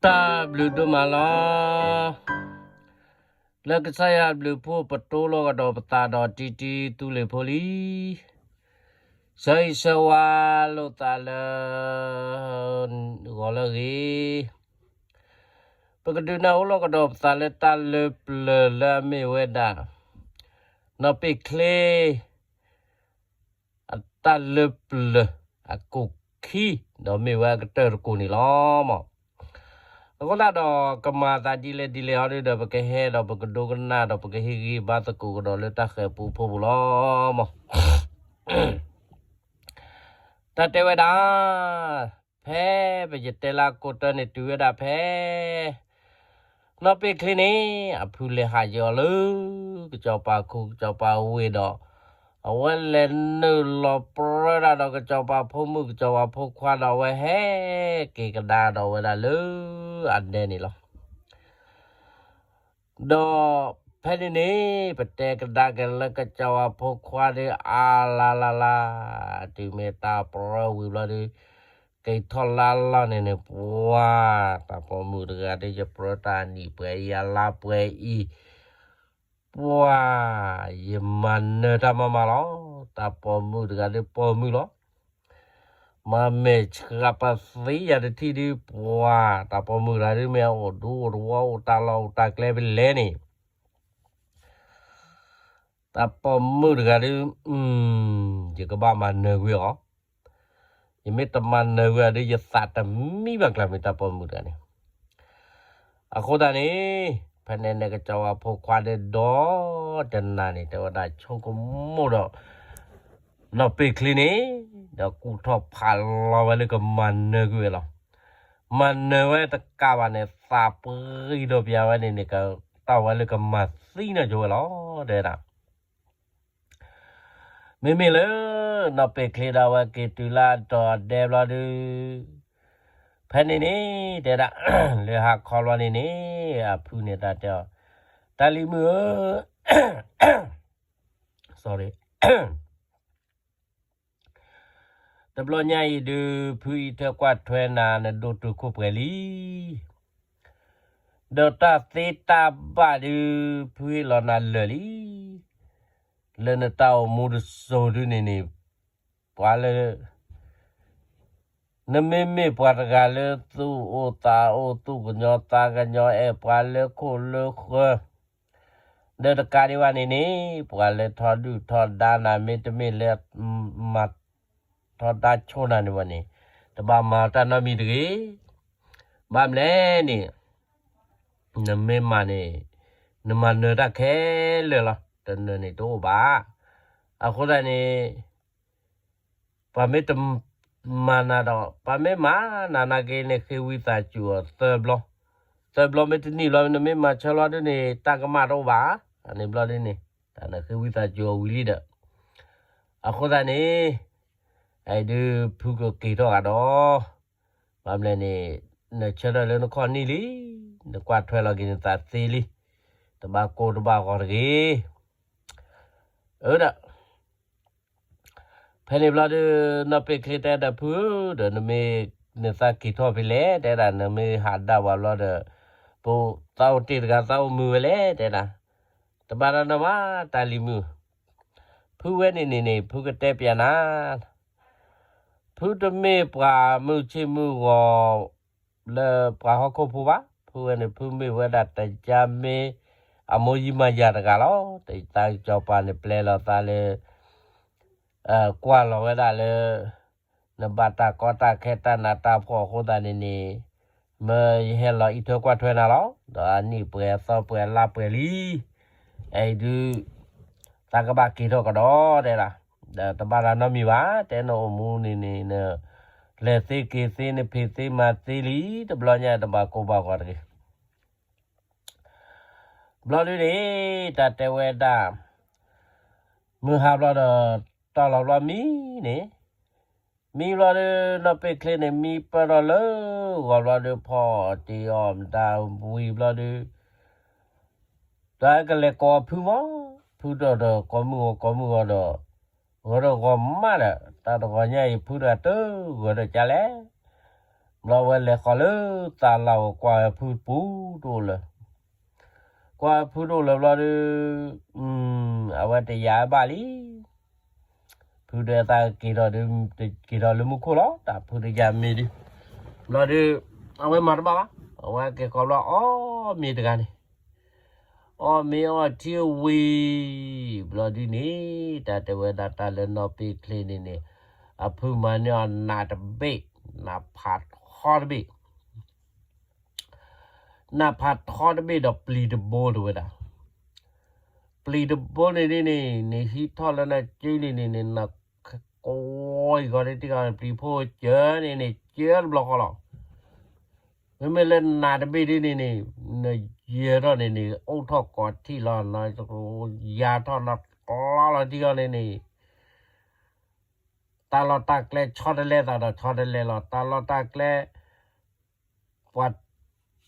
တၢ်ဘျုးဒိၣ်မးလီၤ. လၢကစၢ်ယွၤဘျုးဖှိၣ်ပတိလိာ်ကဒီးပသးဒီးတံတံသူလ့ၤဖိလံ. ဆၢဂ့ၤဆၢဝါလိာ်သးလၢ ဂီၤလၢအဂ့ၤ, ပကဒုးနၢ်ဟူလိာ်ကဒီးပသးလၢတၢ်လၢပျၢၤလၢအမ့ၢ်ဝဲဒၣ် နီၢ်ပ့ၢ်ချ့ အတၢ်လၢပျၢၤအကိၣ်ခံ ဒီးမ့ၢ်ဝဲအကတၢၢ်တကိၣ်န့ၣ်လီၤမး. အဃိသတးဒီး ကမၤသးဒ်လဲၣ်ဒ်လဲၣ်ဟီဒုဒီး ပကဟဲဒီးပကဒိကနၣ်ဒီးပကဟ့ၣ်ဂံၢ်ဘါသကိးကဒီးလၢတၢ်ဃဲၤပူဖိပူၤလီၤမး. တၢ်တဲဝဲဒၣ် ဖဲပယတဲလၢကိးတၢ်န့ၣ်တုၤဝဲဒၣ်ဖဲ နီၢ်ပ့ၢ်ချ့န့ၣ် အဖုလဲၤဟးယီၤလၢ ကစီၤပၤခူ ကစီၤပၤဝ့ၢ်ဒီး အဝဲလဲၤနုာ်လီၤပြၢဒၣ်ဒီးကစီၤပၤဖိမုၣ် ကစီၤပၤဖိခွါဒီး အဝဲဟဲက့ၤကဒါဒီးဝဲဒၣ်လၢ အဒဲန့ၣ်လီၤ. ဒီးဖဲန့ၣ်န့ၣ် ပတဲကဒါက့ၤလၢကစီၤပၤဖိခွါဒီး အါလါလါလါ, တုၤမ့ၢ်တၢ်ပြၢဝံၤဘျီဒီး က့ၤထီၣ်လါလီၢ်န့ၣ်န့ၣ် ပှၤ တၢ်ပိာ်မုၣ်တဂၤဒီး ယပြၢတၢ်နံၣ်ပှဲၤအံၤ ယလါပှဲၤအံၤ, ပှၤ ယမၤနၢၤတၢ်မၤမၤလီၤ. တၢ်ပိာ်မုၣ်တဂၤဒီးပိာ်မုၣ်လီၤ. မၤမဲာ်ဆှးပသ့ယၤတထံၣ်ဒီး ပှၤ တၢ်ပိာ်မုၣ်တဂၤဒီး မ့ၢ်အအိၣ်ဒူအိၣ်တဝီ အိၣ်တၢ်လီၢ်အိၣ်တၢ်ကျဲဖဲလဲၣ်န့ၣ် တၢ်ပိာ်မုၣ်တဂၤဒီး ယကဘၣ်မၤနၢၤကွံာ်အီၤ, ယမ့ၢ်တမၤနၢၤကွံာ်အီၤဒီး ယသးတမံဘၣ်ကျါ မ့ၢ်တၢ်ပိာ်မုၣ်တဂၤန့ၣ်. အဃိသတးန့ၣ် ဖဲန့ၣ်န့ၣ် ကစီၤပၤဖိခွါဒီး ဒီးတနၤန့ၣ် တဲဝဲဒၣ်ဆိကမိၣ်ဒီး နီၢ်ပ့ၢ်ချ့န့ၣ် ဒီးကူၣ်ထီၣ်ဖးလီၤဝဲလၢကမၤနၢၤကွံာ်ဝဲလီၤ. မၤနၢၤဝဲတကးဘၣ်န့ၣ် သးပှံၤဒီးပျးဝဲန့ၣ်န့ၣ် ကတီၢ်ဝဲလၢကမၤသံနီၢ်ကၠိဝဲလီၤ တဲဒၣ်. မ့မ့ၢ်လၢ နီၢ်ပ့ၢ်ချ့ဒီးအဝဲက့ၤတုၤလၢအဒီးအဒဲဘျီဒီး ဖဲန့ၣ်န့ၣ် တဲဒၣ် လၢဟါခီဘျီန့ၣ်န့ၣ် အဖုန့ၣ်တၢ်တဲအီၤ, တၢ်လံၤမုၣ်ဧၢ, တဘျီညါအံၤဒုး ဖုအံးထွဲကွၢ်ထွဲနၤ နဒိၣ်တုာ်ခိၣ်ပှဲၤလံ, ဒီးတၢ်သ့တၢ်ဘၣ်ဒုး ဖုဟ့ၣ်လီၤနၤလၢာ်လံ. လၢနတၢ်အိၣ်မူတစိၤဒုန့ၣ်န့ၣ် ပှၤလၢ နမ့မ့ၢ်ပှၤတဂၤလၢသူၣ်အိၣ်သးအိၣ် သူၣ်ကညီၤသးကညီၤ အဲၣ်ပှၤလၢခိၣ်လၢဃၢၤ ဒီးတကးဒံးဘၣ်န့ၣ်န့ၣ် ပှၤလၢထီဒုၣ်ထီဒါနၤ မ့တမ့ၢ်လၢ မၤထီဒါဆိနၤန့ၣ်ဘၣ်န့ၣ် တဘၣ်မၤတၢ်နီတမံၤတဂ့ၤ. ဘၣ်မနုၤလဲၣ်န့ၣ် နမ့ၢ်မၤန့ၣ် နမၤနၢၤတၢ်ခဲလၢာ်လီၤ. တနၢၤန့ၣ်တအိၣ်ဘၣ်. အဃိသတးန့ၣ် ပှၤမ့ၢ်တမၤနၤဒီး ပှၤမ့ၢ်မၤနၤနာ်က့န့ၣ် ဃ့ဝံသးစူၤအီၤသၢဘျီ, သၢဘျီမ့ၢ်တနံၣ်ဘျီ နမ့ၢ်မၤဆၢလီၤဒုန့ၣ် တၢ်ကမၣ်တအိၣ်ဘၣ်. အန့ၣ်ဘျီဒုန့ၣ် တၢ်နဃ့ဝံသးစူၤအီၤဝံၤလံဒီး အဃိသတးန့ၣ် အအံၤဒုးဖုကက့ၤထီၣ်ဂၤဒီး ဘၣ်မနုၤလဲၣ်န့ၣ် နဆၢထၢၣ်လၢနခီၣ်နံၣ်လံ, နကွၢ်ထွဲလီၤက့ၤနသးသ့လံ, တဘၣ်ကိၢ်တဘၣ်ဂီၤတဂ့ၤ. အၢဒၣ် ဖဲန့ၣ်ဘျီဒုး နီၢ်ပ့ၢ်ချ့တဲဒီးဖုဧၢ, ဒီးနမ့ၢ်နသးက့ၤထီၣ်ဖဲလဲၣ် တဲဒၣ် နမ့ၢ်ဟးဒၣ်ဝဲဘျီဒီး ပသးအိၣ်တ့ၢ်တဂၤသးအိၣ်မုာ်ဝဲလဲၣ် တဲဒၣ်, တဘၣ်နီတမံၤ တၢ်လံၤမုၣ်, ဖုဝဲန့ၣ်န့ၣ်န့ၣ် ဖုကတဲပျးနၤ ဖုတမ့ၢ်ပှၤမုၢ်ဆ့ၣ်မုၢ်ဂီၤ လၢပှၤဟီၣ်ခိၣ်ဖိဘၣ်. ဖုဝဲန့ၣ် ဖုမ့ၢ်ဝဲဒၣ်တယါမ့ၢ် အမိၢ်ယံမၤယၤတဂၤလီၤ. တသးကစီၤပၤန့ၣ် ပျဲလီၤသးလၢ ကွၢ်လီၤဝဲဒၣ်လၢ နဘၣ်တၢ်ကီတၢ်ခဲတၢ်နးတၢ်ဖှီၣ်အဃိသတးန့ၣ်န့ၣ် မၢယဟဲလီၤအံးထွဲကွၢ်ထွဲနၤလီၤ. ဒီးအနံၣ်ပှဲၤအသီပှဲၤအလါပှဲၤလံ. အံၤဒုး သးကဘၣ်က့ၤထီၣ်ကဒီးတဲဒၣ်, ဒီးတဘၣ်တၢ်နီတမံၤဘၣ်. တဲနအိၣ်မူန့ၣ်န့ၣ် နလဲၤသ့က့ၤသ့ နဖံးသ့မၤသ့လံ, တဘျီညါတဘၣ်ကိၢ်ဘၣ်ဂီၤတဂ့ၤ. ဘျီဒုန့ၣ် တၢ်တဲဝဲဒၣ် မုၢ်ဟါဘျီဒီး တီၢ်လီၤဘျီမံန့ၣ် မံဘျီဒု နီၢ်ပ့ၢ်ချ့န့ၣ် မံပၢၢ်ထီၣ်လၢဂီၤဘျီဒု ဖီၣ်တ့ၢ်အီၣ်မတၤဝံၤဘျီဒု တၢ်ကလဲၤကိးဖုမီၤ, ဖုဒီးဒီးကိးမုၢ်ဂီၤကိးမုၢ်ဂီၤဒီး ဂီၤဒီးဂီၤမးဒီး တၢ်တဂီၤညါအံၤ ဖုတဂၤတဂီၤဒီးကလဲၣ် ဘျီဝဲလဲၤဃီၤလၢသးလီၢ်ဝဲကွၢ်ဝဲဖုတပူၤတအိၣ်လၢၤ, ကွၢ်ဝဲဖုတအိၣ်လၢၤဘျီဒီး, အဝဲတယာ်ဘၣ်လံ, ဖုဒီးသးက့ၤထီၣ်ဒီး, က့ၤထီၣ်လၢမူခိၣ်လီၤ တၢ်ဖုတယာ်မ့ၤဒီး, ဘျီဒီး, အဝဲမၤတဘၣ်ဘၣ်, အဝဲက့ၤဃီၤဘျီအီၣ်မ့ၤတဂၤန့ၣ် အီၣ်မ့ၤအီထံဝံၤ, ဘျီဒုန့ၣ်, တၢ်တဲဝဲဒၣ်တၢ်လၢနီၢ်ပ့ၢ်ချ့န့ၣ်န့ၣ်, အဖုမၤန့ၢ်အီၤနးတဘ့ၣ်, နးဖးထီတဘ့ၣ်, နးဖးထီတဘ့ၣ်ဒီးပျံၤတဘိတဲဝဲဒၣ်, ပျံၤတဘိန့ၣ်ဒ်န့ၣ် နဟံးထီၣ်လၢနစုန့ၣ်န့ၣ်န့ၣ် နကဝီၤအံၤဂီၤတထံၣ်ဂီၤန့ၣ် ပျံၤဖိစၢၤန့ၣ်န့ၣ် စၢၤတဘျီဃီလီၤ. မ့မ့ၢ်လၢနးတဘ့ၣ်ဒ်န့ၣ်န့ၣ်, နယၢၤထီၣ်န့ၣ်န့ၣ် အိၣ်ထီၣ်ကိးထံၣ်လီၤ, ယၢၤထီၣ်နတြီလီၤထံဂီၤန့ၣ်န့ၣ်, တၢ်လီၢ်တၢ်ကျဲဆီတလဲသးဒီးဆီတလဲလီၤ, တၢ်လီၢ်တၢ်ကျဲ ပှၤတထံၣ်ဘၣ်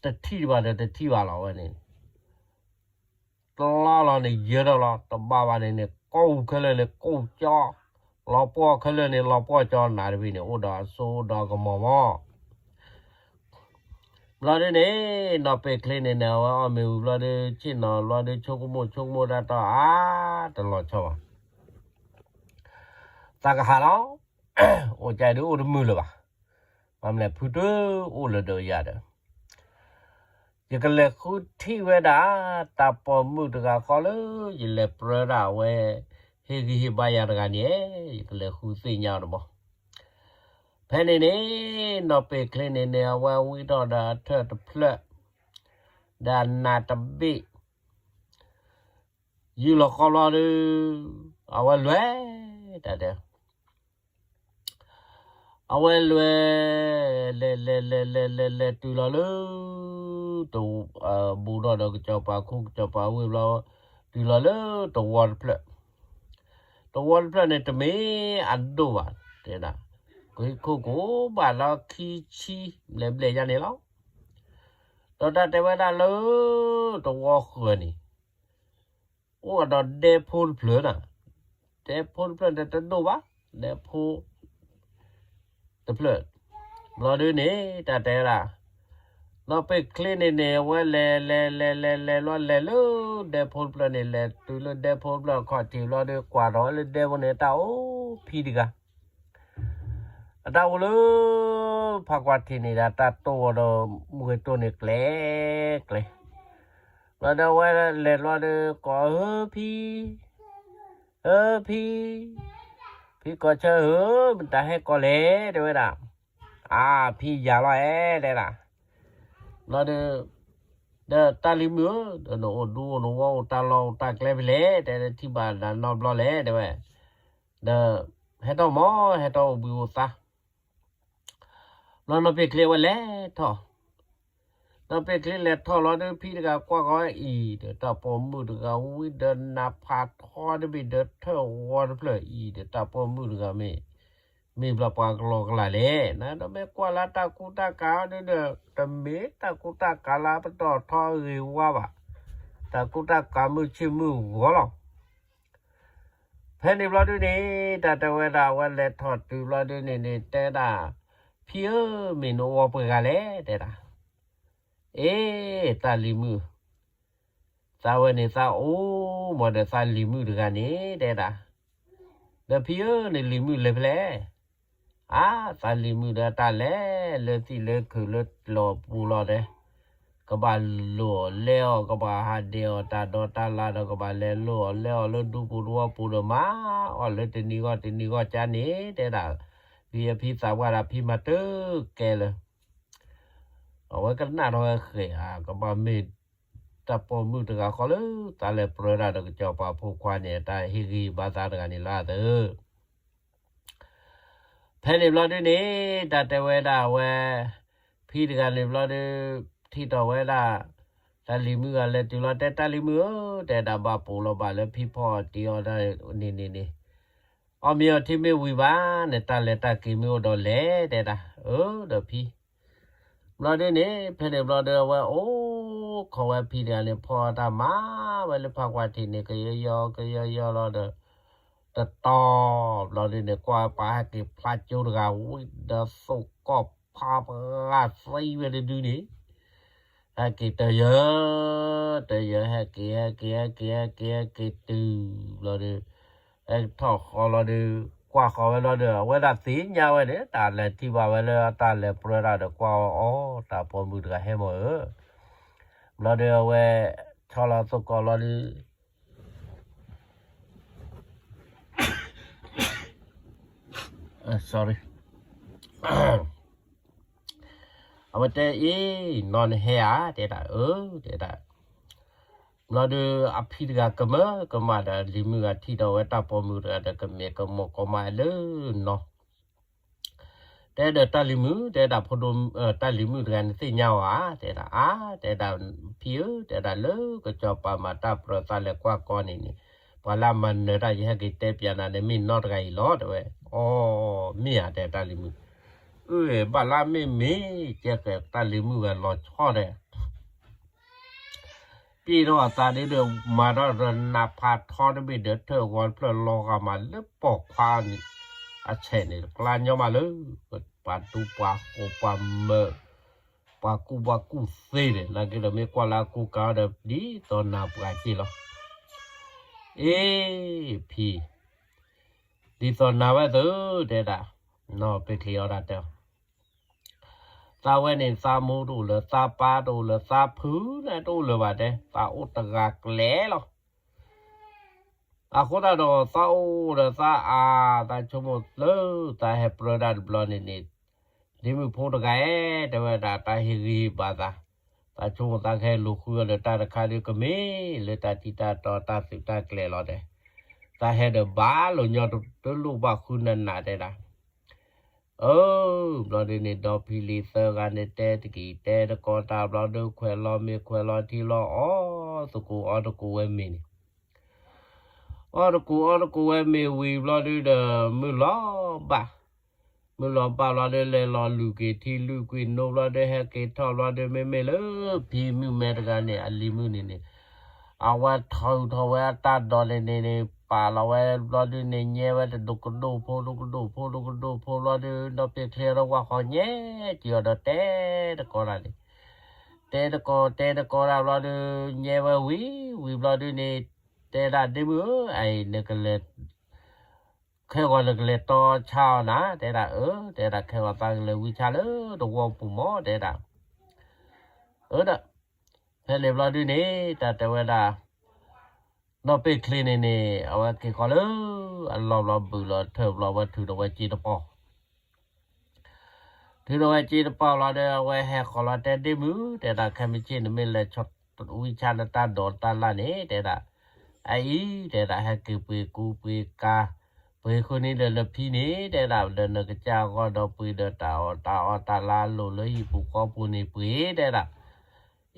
ဒီးတထံၣ်ဘၣ်လီၤဝဲန့ၣ်, တလီၢ်လီၤန့ၣ်ယၢၤထီၣ်လီၤ, တဘၣ်ဘၣ်န့ၣ်န့ၣ် ကိၢ်ခဲလၢာ်န့ၣ် ကိၢ်ကၠီ, လီၤပှီၢ်ခဲလၢာ်န့ၣ် လီၤပှီၢ်ကၠီနးတဘ့ၣ်န့ၣ် အိၣ်ဒီးအစိဒီးကမီၤမီၢ် ဘျီဒ်န့ၣ်, နီၢ်ပ့ၢ်ချ့န့ၣ်န့ၣ် အဝဲအီၣ်မ့ၤဝံၤဘျီဒီး ဆ့ၣ်နီၤဘျီဒီး ဆိကမိၣ်ဆိကမိၣ်တၢ်တီၢ်အါတလီၤဆီဘၣ်, သးကဟးလီၤ, အိၣ်ကဒုအိၣ်တမုာ်လၢၤဘၣ်, ဘၣ်မနုၤလဲၣ်ဖုတအိၣ်လၢၤဒီးယၤဒီး ယကလဲၤဃုထံၣ်ဝဲဒၣ် တၢ်ပိာ်မုၣ်တဂၤဃီလၢ ယလဲၤပြၢဒၣ်အဝဲ ဟ့ၣ်ဂံၢ်ဟ့ၣ်ဘါယၤတဂၤန့ၣ်, ယကလဲၤဃုသ့ၣ်ညါအီၤတဘျီ, ဖဲန့ၣ်န့ၣ်, နီၢ်ပ့ၢ်ချ့န့ၣ်န့ၣ် အဝဲဝံထီၣ်ဒီးအထၢၣ်တဖျၢၣ်, ဒီးနးတဘ့ၣ်, ယုၢ်လီၤဃီဘျီဒီး, အဝဲလဲၤ, တၢ်တဲ အဝဲလဲၤ, လဲၤလဲၤလဲၤလဲၤလဲၤလဲၤတုၤလီၤလၢ တ, ဘူးထီၣ်ဒီးကစီၤပၤခိၣ်ကစီၤပၤဝ့ၢ်ဘျီ, တုၤလီၤလၢတဝီတဖျၢၣ်, တဝီတဖျၢၣ်န့ၣ် တမ့ၢ်အဒိၣ်ဘၣ်, တဲဒၣ်, ကဟံးခိၣ်ကအိၣ်ဘၣ်လီၤခံဆံဘျဲၣ်ဘျဲၣ်ယါန့ၣ်လီၤ, ဒီးတၢ်တဲဝဲဒၣ်လၢ တဝီဃၢၤန့ၣ် အိၣ်ဒီးဒဲဖိတဖျၢၣ်နၤ, ဒဲဖိတဖျၢၣ်န့ၣ်တဒိၣ်ဘၣ်, ဒဲဖိတဖျၢၣ်, ဘျီဒုန့ၣ် တၢ်တဲဒၣ်, နီၢ်ပ့ၢ်ချ့န့ၣ်န့ၣ် အဝဲလဲၤလဲၤလဲၤလဲၤလဲၤဘျီလဲၤလၢ ဒဲဖိတဖျၢၣ်န့ၣ် လဲၤတုၤလၢဒဲဖိတဖျၢၣ်အခီၣ်ထံးဘျီဒီး ကွၢ်ထီၣ်ဝဲလၢဒဲဖိန့ၣ် တၢ်အိၣ်ဖံးတဂၤ အတၢ်အိၣ်လၢ ဖးကွၢ်ထံးန့ၣ်ဒီး တၢ်တိၢ်အီၤဒီး မုၢ်ဂ့ၤတိၢ်န့ၣ်ကျဲၤကျဲၤ, ဘျီဒီးအဝဲလဲၤဘျီဒီး ကိးဧၢဖံ, ဧၢဖံ, ဖံကိးဆၢဧၢ, မတၤဟဲကိးလဲၣ် တဲဝဲဒၣ်, အါ ဖံယၤလီၤအဲ တဲဒၣ်, ဘျီဒီး, ဒီးတၢ်လံၤမုၣ်ဧၢ, ဒီးနအိၣ်ဒူအိၣ်နဝီအိၣ်တၢ်လီၢ်အိၣ်တၢ်ကျဲဖဲလဲၣ် တဲ ထံၣ်ဘၣ်နၤနီတဘျီလဲၣ် တဲဝဲ, ဒီး, ဟဲထီၣ်မး ဟဲထီၣ်အိၣ်ဘှံးအိၣ်သါ ဘျီနီၢ်ပ့ၢ်ချ့ဝဲလဲၤထီၣ်, နီၢ်ပ့ၢ်ချ့လဲၤထီၣ်လီၤဒီး ဖံတဂၤကွၢ်ဃီအံၤဒီး တၢ်ပိာ်မုၣ်တဂၤဝံဒီးနးဖးထီတဘ့ၣ်ဒီးထၢၣ်ဝီတဖျၢၣ်အံၤဒီး တၢ်ပိာ်မုၣ်တဂၤမ့ၢ်, မ့ၢ်ဘျီပှၤကလီကလီလဲၣ် နဒီးမ့ၢ်ကွၢ်လၢတၢ်ကူတၢ်ကၤဒီး တမ့ၢ်တၢ်ကူတၢ်ကၤလၢပတီၢ်ထီအဂ့ၤဝါဘၣ်, တၢ်ကူတၢ်ကၤမုၢ်ဆ့ၣ်မုၢ်ဂီၤလီၤ ဖဲန့ၣ်ဘျီဒုန့ၣ် တၢ်တဲဝဲဒၣ် အဝဲလဲၤထီၣ်တုၤဘျီဒုန့ၣ်န့ၣ် တဲဒၣ်, ဖံဧၢ, မ့ၢ်နအိၣ်ပှဲၤဂၤလဲၣ် တဲဒၣ်, အ့, တၢ်လံၤမုၣ်, သးဝဲန့ၣ်သးအိၣ်မးဒီးသးလံၤမုၣ်တဂၤန့ၣ် တဲဒၣ်, ဒီးဖံဧၢ, နလံၤမုၣ်လဲၤဖဲလဲၣ် အါ, သးလံၤမုၣ်ဒီးတၢ်လဲၤလၢသံၣ်လၢခုးလၢလီၢ်ပူၤလီၤဒီး, ကဘၣ်လိၣ်အီၤလဲအီၤ ကဘၣ်ဟးဒဲးအီၤတၢ်ဒီးတၢ်လၢ်ဒီး ကဘၣ်လဲၤလိၣ်အီၤလဲအီၤလၢဒူပူၤသဝီပူၤဒီး မၤအီၣ်လၢတနံၤဂီၢ်တနံၤဂီၢ်ကါန့ၣ် တဲဒၣ်, ဖံဖံသးပှၢ်ဒီးဖံမၤတကဲလၢၤ အဝဲကနၣ်ထီၣ်ဝဲဃဲၤဧါ, ကဘၣ်မ့ၢ်, တၢ်ပိာ်မုၣ်တဂၤဃီလၢ သးလဲၤပြၢတၢ်ဒီးကစီၤပၤဖိခွါန့ၣ် တၢ်ဟ့ၣ်ဂံၢ်ဘါသးတဂၤန့ၣ်လၢသၢ ဖဲန့ၣ်ဘျီဒုန့ၣ် တၢ်တဲဝဲဒၣ်ဝဲ, ဖံတဂၤန့ၣ်ဘျီဒု, ထံၣ်ထီၣ်ဝဲဒၣ်, တၢ်လံၤမုၣ်ဂၤလဲၤတုၤလီၤတဲတၢ်လံၤမုၣ်ဧၢ, တဲဒၣ်ဘၣ်ပိာ်လီၤဘၣ်လၢဖံဖီအီၤတ့အီၤဒၣ်န့ၣ်န့ၣ်န့ၣ်, အီၣ်မ့ၤအီထံမ့ၢ်ဝံၤဘၣ်န့ၣ် တၢ်လဲၤတၢ်က့ၤမ့ၢ်အိၣ်ဒီးလဲၤတဲဒၣ်, အၢ ဒီးဖံ ဘျီဒုန့ၣ် ဖဲန့ၣ်ဘျီဒုအဝဲအိၣ်ခိးဝဲဖံတဂၤန့ၣ် ဖီအတၢ်မၤဝဲလၢဖးကွၢ်ထံးန့ၣ် ကယီယီကယီယီလီၤဒီး, တတီၤဘျီဒုန့ၣ် ကွၢ်ပှၤဟဲက့ၤဖျါကၠိတဂၤဝံၤဒီးသိၣ်ကီၢ် ဖးပှၤသံဝဲတဒုန့ၣ် ဟဲက့ၤတယၢၤ, တယၢၤ ဟဲက့ၤ ဟဲက့ၤ ဟဲက့ၤ ဟဲက့ၤ ဟဲက့ၤတုၤဘျီဒီး ဟဲထီၣ်ဃီလီၤဒီး ကွၢ်ဃီဝဲလီၤဒီး အဝဲဒၣ်သ့ၣ်ညါဝဲန့ၣ် တၢ်လဲၤထံၣ်ဘၣ်ဝဲလၢအတၢ်လဲၤပြၢတၢ်ဒီးကွၢ်အီၤ တၢ်ပိာ်မုၣ်တဂၤဟဲမၢ်ဧၢ, ဘျီဒီးအဝဲ ဆီလီၤသကိးလီၤဒီး sorry အဝဲတဲအံၤ နီၢ်နဟဲဧါ တဲဒၣ်အၢ တဲဒၣ်, ဘျီဒီးအဖံတဂၤကမၢကမၣ်ဒီး လံၤမုၣ်ဂၤထံၣ်ဒီးဝဲတၢ်ပိာ်မုၣ်တဂၤဒီး ကမဲာ်ကမီၤကီမးလၢနီၤ, တဲဒီးတၢ်လံၤမုၣ် တဲဒၣ်ဖိဒိၣ် တၢ်လံၤမုၣ်တဂၤန့ၣ်သ့ၣ်ညါအီၤဧါ တဲဒၣ်အါ တဲဒၣ်ဖံဧၢ တဲဒၣ်လၢကစီၤပၤမၤတၢ်ပြၢသးလဲၤကွၢ်ကီန့ၣ်န့ၣ် ပှၤလၢအမၤနၢၤတၢ်ယဟဲက့ၤတဲပၠးနၤန့ၣ် မ့ၢ်နီၢ်တဂၤအံၤလီၤ တဲဝဲ, အိ မ့ၢ်ဧါ တဲတၢ်လံၤမုၣ်, အၢ ဘၣ်လၢမ့ၢ်မ့ၢ် ကဲဃဲၤတၢ်လံၤမုၣ်ဂၤလီၤဆီဒီး ပ့ၢ်ထီၣ်အသးဒ်ဒီး မၤထီၣ်ဒီးနးဖးထီတဘ့ၣ်ဒီး ထၢၣ်ဂီၤတဖျၢၣ်လီၤဂာ်မးလၢပိာ်ခွါန့ၣ် အဆဲးန့ၣ် တကျါညီမးလၢ ပှၤဒူပှၤဃိးပှၤမၢ ပှၤကူၣ်ဘၣ်ကူၣ်သ့န့ၣ် နာ်က့ဒီးမ့ၢ်ကွၢ်လၢအကူကၤဒီး ဒ်သိးနၤပှၤက့ၢ်လီၤ. အ့ ဖံ ဒ်သိးနၤဝဲသၢ တဲဒၣ်, နီၢ်ပ့ချ့အီဒၣ်တဲအီၤ သးဝဲန့ၣ် သးမိၢ်တအိၣ်လၢၤ သးပၢ်တအိၣ်လၢၤ သးဖုန့ၣ်တအိၣ်လၢၤဘၣ်တဲ သးအိၣ်တဂၤကျဲလီၤ. အဃိသတးဒီး သးအိၣ်ဒီးသးအါ သးဆိကမိၣ်လၢ သးဟဲပြၢဒၣ်တဘျီန့ၣ်န့ၣ် ဒ့မုၣ်ဖိတဂၤဧၢ တဲဝဲဒၣ် တၢ်ဟ့ၣ်ဂံၢ်ဟ့ၣ်ဘါသး, သးဆိကမိၣ်သးကဟဲလူၤဃုအီၤဒီးတၢ်တခါဒီးကမ့ၢ်လၢတၢ်ထံၣ်တၢ်တီတၢ်သုးတၢ်ကျဲၤလီၤတဲ, သးဟဲဒီးဘၣ်လိာ်ညီတလိၣ်ဘၣ်ဃုနးနးတဲဒၣ် အၢ ဘျီဒုန့ၣ် ဒီဖံလံၤသၢဂၤန့ၣ်တဲတက့ၢ် တဲတကိးတၢ်ဘျီဒု ခွဲးလီၤမ့ၤခွဲးလီၤထံလီၤ အီၣ်သကိးအီၣ်သကိးဝဲမ့ၤန့ၣ်, အီၣ်သကိးအီၣ်သကိးဝဲမ့ၤဝံၤဘျီဒုဒီး မုၢ်လီၤဘၣ်, မုၢ်လီၤဘၣ်ဘျီဒု လဲၤလီၤလူၤက့ၤထံလူၤကွံာ်နိဘျီဒု ဟဲက့ၤထီၣ်ဘျီဒု မ့မ့ၢ်လၢ ဖံမုၣ်မဲတဂၤန့ၣ် အလံၤမုၣ်န့ၣ်န့ၣ် အဝဲထီၣ်ထီၣ်ဝဲအတၢ်ဒိးန့ၣ်န့ၣ်န့ၣ် ပာ်လီၤဝဲဘျီဒုန့ၣ် ညဲဝဲတဒိၣ်ကဒိၣ်ဖိ ဒိၣ်ကဒိၣ်ဖိ ဒိၣ်ကဒိၣ်ဖိဘျီဒု ဒီးပ့ချ့အီၤဒီးဝၣ်ဃီညဲက့ၤအီၤဒီးတဲတကိးတၢ်န့ၣ်, တဲတကိးတဲတကိးတၢ်ဘျီဒု ညဲဝဲဝံၤ ဝံၤဘျီဒုန့ၣ် တဲဒၣ်ဒ့မုၣ်ဧၢ အအံၤနကလဲၤ ခဲဂီၤနကလဲၤတီဆါအီၤနၤ တဲဒၣ်အၢ တဲဒၣ်ခဲဂီၤသးကလဲၤဝံဆါလၢတဝီပူၤမး တဲဒၣ် အၢဒီး ဖဲန့ၣ်ဘျီဒုန့ၣ် တၢ်တဲဝဲဒၣ် နီၢ်ပ့ၢ်ချ့န့ၣ်န့ၣ် အဝဲက့ၤဃီၤလၢအလီၢ်ဘျီဘုၣ်လီၤထၢၣ်ဘျီဝဲထုးထီၣ်ဝဲစ့တပီၢ် ထုးထီၣ်ဝဲစ့တပီၢ်လီၤဒီး အဝဲဟဲဃီၤလီၤတဲဒ့မုၣ် တဲဒၣ်ခဲမုၢ်ဆ့ၣ်န့ၣ်မ့ၢ်လဲၤဆီၣ်ဝံဆါနတၢ်ဒိးတၢ်လၢ်န့ၣ် တဲဒၣ် အအံၤ တဲဒၣ်ဟဲက့ၤပှ့ၤကူပှ့ၤကၤ ပှ့ၤဃုာ်န့ၢ်ဒီးနဖံန့ၣ် တဲဒၣ်ဒီးနကစၢ်အဂီၢ်ဒီးပှ့ၤဒီးတၢ်အီၣ်တၢ်အီတၢ်လါလိာ်လၢဟံၣ်ပူၤဃီပူၤန့ၣ်ပှ့ၤ တဲဒၣ်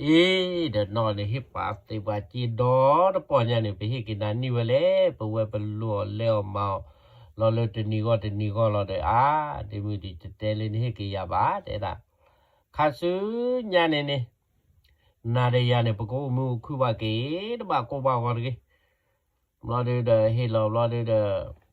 အ့ ဒီးနီၢ်န့ၣ်ဟ့ၣ်ပှၤသ့ပှၤစ့ဒီတပီၢ်ညါန့ၣ် ပဟ့ၣ်က့ၤနၤန့ၢ်ဝဲလဲၣ် ပဝဲပလိၣ်အီၤလဲအီၤမၤအီၤ လီၤလၢတနံၤဂီၢ်တနံၤဂီၢ်လီၤဒီး အါ ဒ့မုၣ်ဒ်တတဲလၢနဟ့ၣ်က့ၤယၤဘၣ် တဲဒၣ် ခါဆူညါန့ၣ်န့ၣ် နၤဒီးယၤန့ၣ် ပကအိၣ်မုာ်အိၣ်ခုၣ်ဘၣ်က့ၤ တဘၣ်ကိၢ်ဘၣ်ဂီၤတဂ့ၤ ဘျီဒုဒီးဟ့ၣ်လီၤဘျီဒုဒီး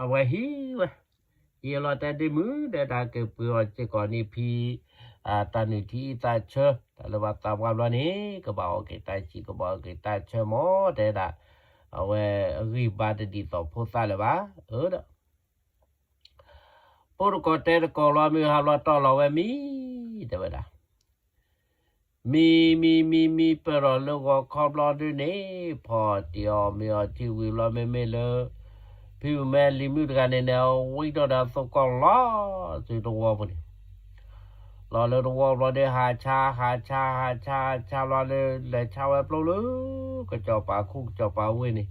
အဝဲဟံးဝဲ ဟံးလီၤတဲဒ့မုၣ် တဲဒၣ်က့ၤပှ့ၤအီၤစ့ၢ်ကီးန့ၣ်ဖံ တၢ်နုၢ်ထံအံသးဆၢ တၢ်လၢဘၣ်သးပှၢ်ဘျီန့ၣ် ကဘၣ်အီၣ်က့ၤတၢ်ဆံး ကဘၣ်အီၣ်က့ၤတၢ်ဆၢမး တဲဒၣ် အဝဲအဂံၢ်ဘါတဒ်သိးဖိသၣ်လၢၤဘၣ် အၢဒီး ဖိတကီၢ်တဲတကီၢ်လီၤမုၢ်ဟါဘျီတီၢ်လီၤဝဲမံ တဲဝဲဒၣ် မံ မံ မံ မံ ပၢၢ်ထီၣ်လၢဂီၤခီဘျီဒုန့ၣ် ဖီၣ်တံၢ်အီၣ်မ့ၤအီထံဝံၤဘျီ မ့မ့ၢ်လၢ ဖံမုၣ်မဲလံၤမုၣ်တဂၤန့ၣ်န့ၣ် ဝံထီၣ်ဒီးအသကိးလီၤ ဆူတဝီပူၤန့ၣ် လီၤလၢတဝီဘျီဒု ဟးဆါ ဟးဆါ ဟးဆါ ဟးဆါဘျီဒု လဲၤဆါဝဲပျိလၢ ကစီၤပၤခူၣ်ကစီၤပၤဝ့ၢ်န့ၣ်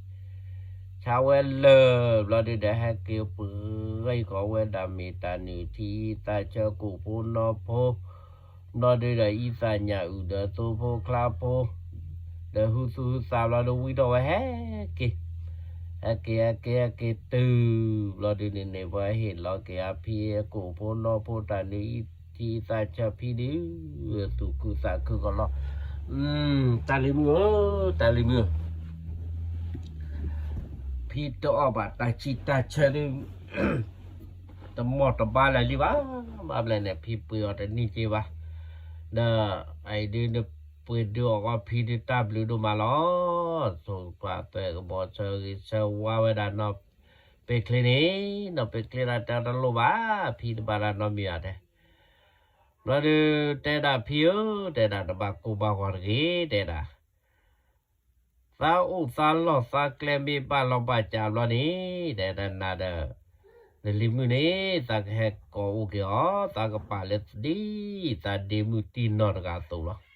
ဆါဝဲလၢာ်ဘျီဒုဒီး ဟဲက့ၤပှ့ၤဃီၤဝဲဒၣ်မ့ၢ်တၢ်နုၢ်ထံအံသးဆၢ ကိၣ်ဖိနီဖိ ဘျီဒုဒီး အံသၣ်ညၣ်အုၣ်ဒီးသိဖိချါဖိ ဒီးဟုသူၣ်ဟုသးဘျီဒု ဝံထီၣ်ဝဲဟဲက့ၤ ဟဲက့ၤ ဟဲက့ၤ ဟဲက့ၤတုၤ ဘျီဒုန့ၣ်န့ၣ် ပှၤဟ့ၣ်လီၤက့ၤအဖံအကိၣ်ဖိနီဖိ တၢ်နုၢ်ထံအံသးဆၢဖံဒု သူၣ်ခုသးခုကလီၤ တၢ်လံၤမုၣ်ဧၢ တၢ်လံၤမုၣ်ဧၢ ဖံတအီၣ်ဘၣ်တၢ်ဆံးတၢ်ဆၢဒု တမီၢ်တဘါလၢာ်လံဘၣ်, ဘၣ်ဘျဲၣ်န့ၣ် ဖံပှ့ၤအီၤတနံၣ်က့ဘၣ်, ဒီးအအံၤဒုးနပှ့ၤဒုးအီၤဂီၢ်ဖံဒုးတၢ်ဘျုးဒိၣ်မးလီၤ, ဆိၣ်ပှၤသွဲၣ်ကဘီဆၢဂ့ၤဆၢဝါဝဲဒၣ်နီၢ်ပ့ၤချ့န့ၣ်, နီၢ်ပ့ၤချ့ဒၣ်တဲတလိၣ်ဘၣ်, ဖံတဘၣ်ဒၣ်နီတမံၤဧါတဲ ဘျီဒုး တဲဒၣ်ဖံဧၢ, တဲဒၣ်တဘၣ်ကိၢ်ဘၣ်ဂီၤတဂ့ၤ, တဲဒၣ် သးအိၣ်သးလီၢ်သးကျဲမ့ၢ်ဘၣ်လီၤဘၣ်ကးဘျီန့ၣ်, တဲဒၣ်နၤဒီး နလံၤမုၣ်န့ၣ် သးကဟဲကိးအိၣ်က့ၤအီၤ, သးကပာ်လၢဒ်သးဒ့မုၣ်တံၢ်နီၢ်တဂၤအသိးလီၤ.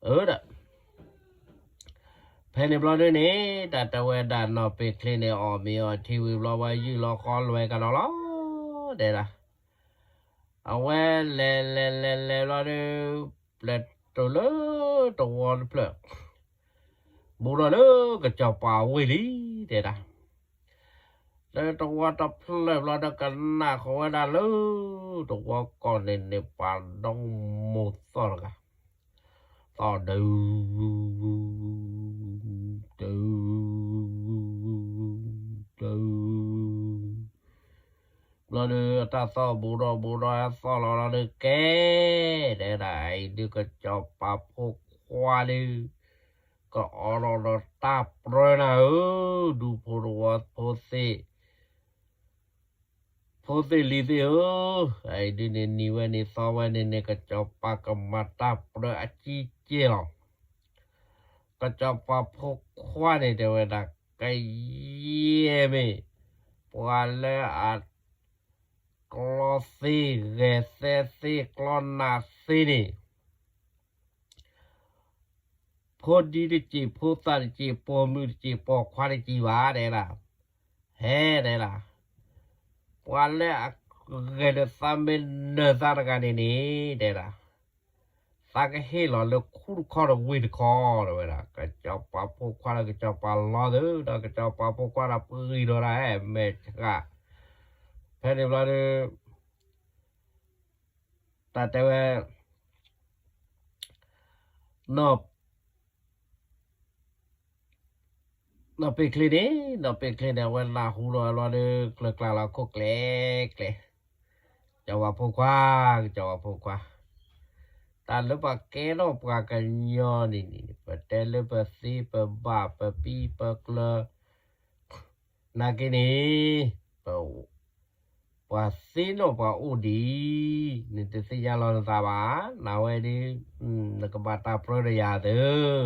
အၢဒီး ဖဲန့ၣ်ဘျီဒုးန့ၣ် တၢ်တဲဝဲဒၣ်နီၢ်ပ့ၤချ့န့ၣ် အီၣ်မ့ၤအီထံဝံၤဘျီ ဝဲယုၢ်လီၤဃီလွဲကဒီးလီၤ, တဲဒၣ် အဝဲလဲၤလဲၤလဲၤလဲၤဘျီဒုး ပျဲၢ်တုၤလၢတဝီတဖျၢၣ်, ဘူးထီၣ်လၢကစီၤပၤအဝ့ၢ်လံ, တဲဒၣ် လၢတဝီတဖျၢၣ်ဘျီဒီး ကနၣ်ဃီၤဝဲဒၣ်လၢ တဝီကီၢ်န့ၣ်န့ၣ် ပှၤဒီမိၢ်သီၣ်တဂၤ, သီၣ်ဒု ဒု ဒု ဘျီဒီး အတၢ်သီၣ်ဘူးဒီးဘူးဒီး ဟဲသီၣ်လီၤလီၤဒီး ကဲ တဲဒၣ်အံၤဒုး ကစီၤပၤဖိခွါဒုး ကအိးထီၣ်ဒီးတၢ်ပြၢနၤဧၢ, ဒူဖိတဝီဖိသ့ၣ် ဖိသ့ၣ်လံၤသ့ၣ်ဧၢ, အအံၤဒုးန့ၣ် နံၤဝဲန့ၣ်သီဝဲန့ၣ်န့ၣ် ကစီၤပၤကမၤတၢ်ပြၢအကံကဲလီၤ. ကစီၤပၤဖိခွါန့ၣ် တဲဝဲဒၣ် ကယဲၢ်မ့ၢ် ပှၤလၢအ ကျီသ့ဂဲၤသဲသ့ ကျီနးသ့န့ၣ် ဖိဒံတစံး ဖိသၣ်တစံး ပိာ်မုၣ်တစံး ပိာ်ခွါတစံးဘၣ် တဲဒၣ်, ဟဲ တဲဒၣ်, ပှၤလၢအဂဲၤဒီးသးမ့ၢ်နၢၤသးတဂၤန့ၣ်န့ၣ် တဲဒၣ်, သးကဟ့ၣ်လီၤလၢခူတခီဒီးဝ့ၢ်တခီ တဲဝဲဒၣ်, ကစီၤပၤဖိခွါဒီးကစီၤပၤလီၤသု ဒီးကစီၤပၤဖိခွါဒီးပဂံၢ်ဒီးဒၣ် ဟဲမဲာ်ဆှး, ဖဲန့ၣ်ဘျီဒီး တၢ်တဲဝဲ နီၢ်ပ့ၤချ့န့ၣ်, နီၢ်ပ့ၤချ့န့ၣ် အဝဲနၢ်ဟူဒီးလီၤဒီး ကျၢၤကျါလီၤခိၣ်ကျဲကျဲ, ကစီၤပၤဖိခွါ, ကစီၤပၤဖိခွါ, တၢ်လၢပှၤကဲထီၣ်ပှၤကညီန့ၣ်န့ၣ် ပတဲလၢပသ့ပဘၣ်ပပံပကျၢၤ နာ်က့န့ၣ် ပှၤသ့နီၢ်ပှၤအိၣ်ဒံး, နတသ့ၣ်ညါလီၤနသးဘၣ်, နဝဲဒၣ် နကဘၣ်တၢ်ပြၢဒီးယၤသ့,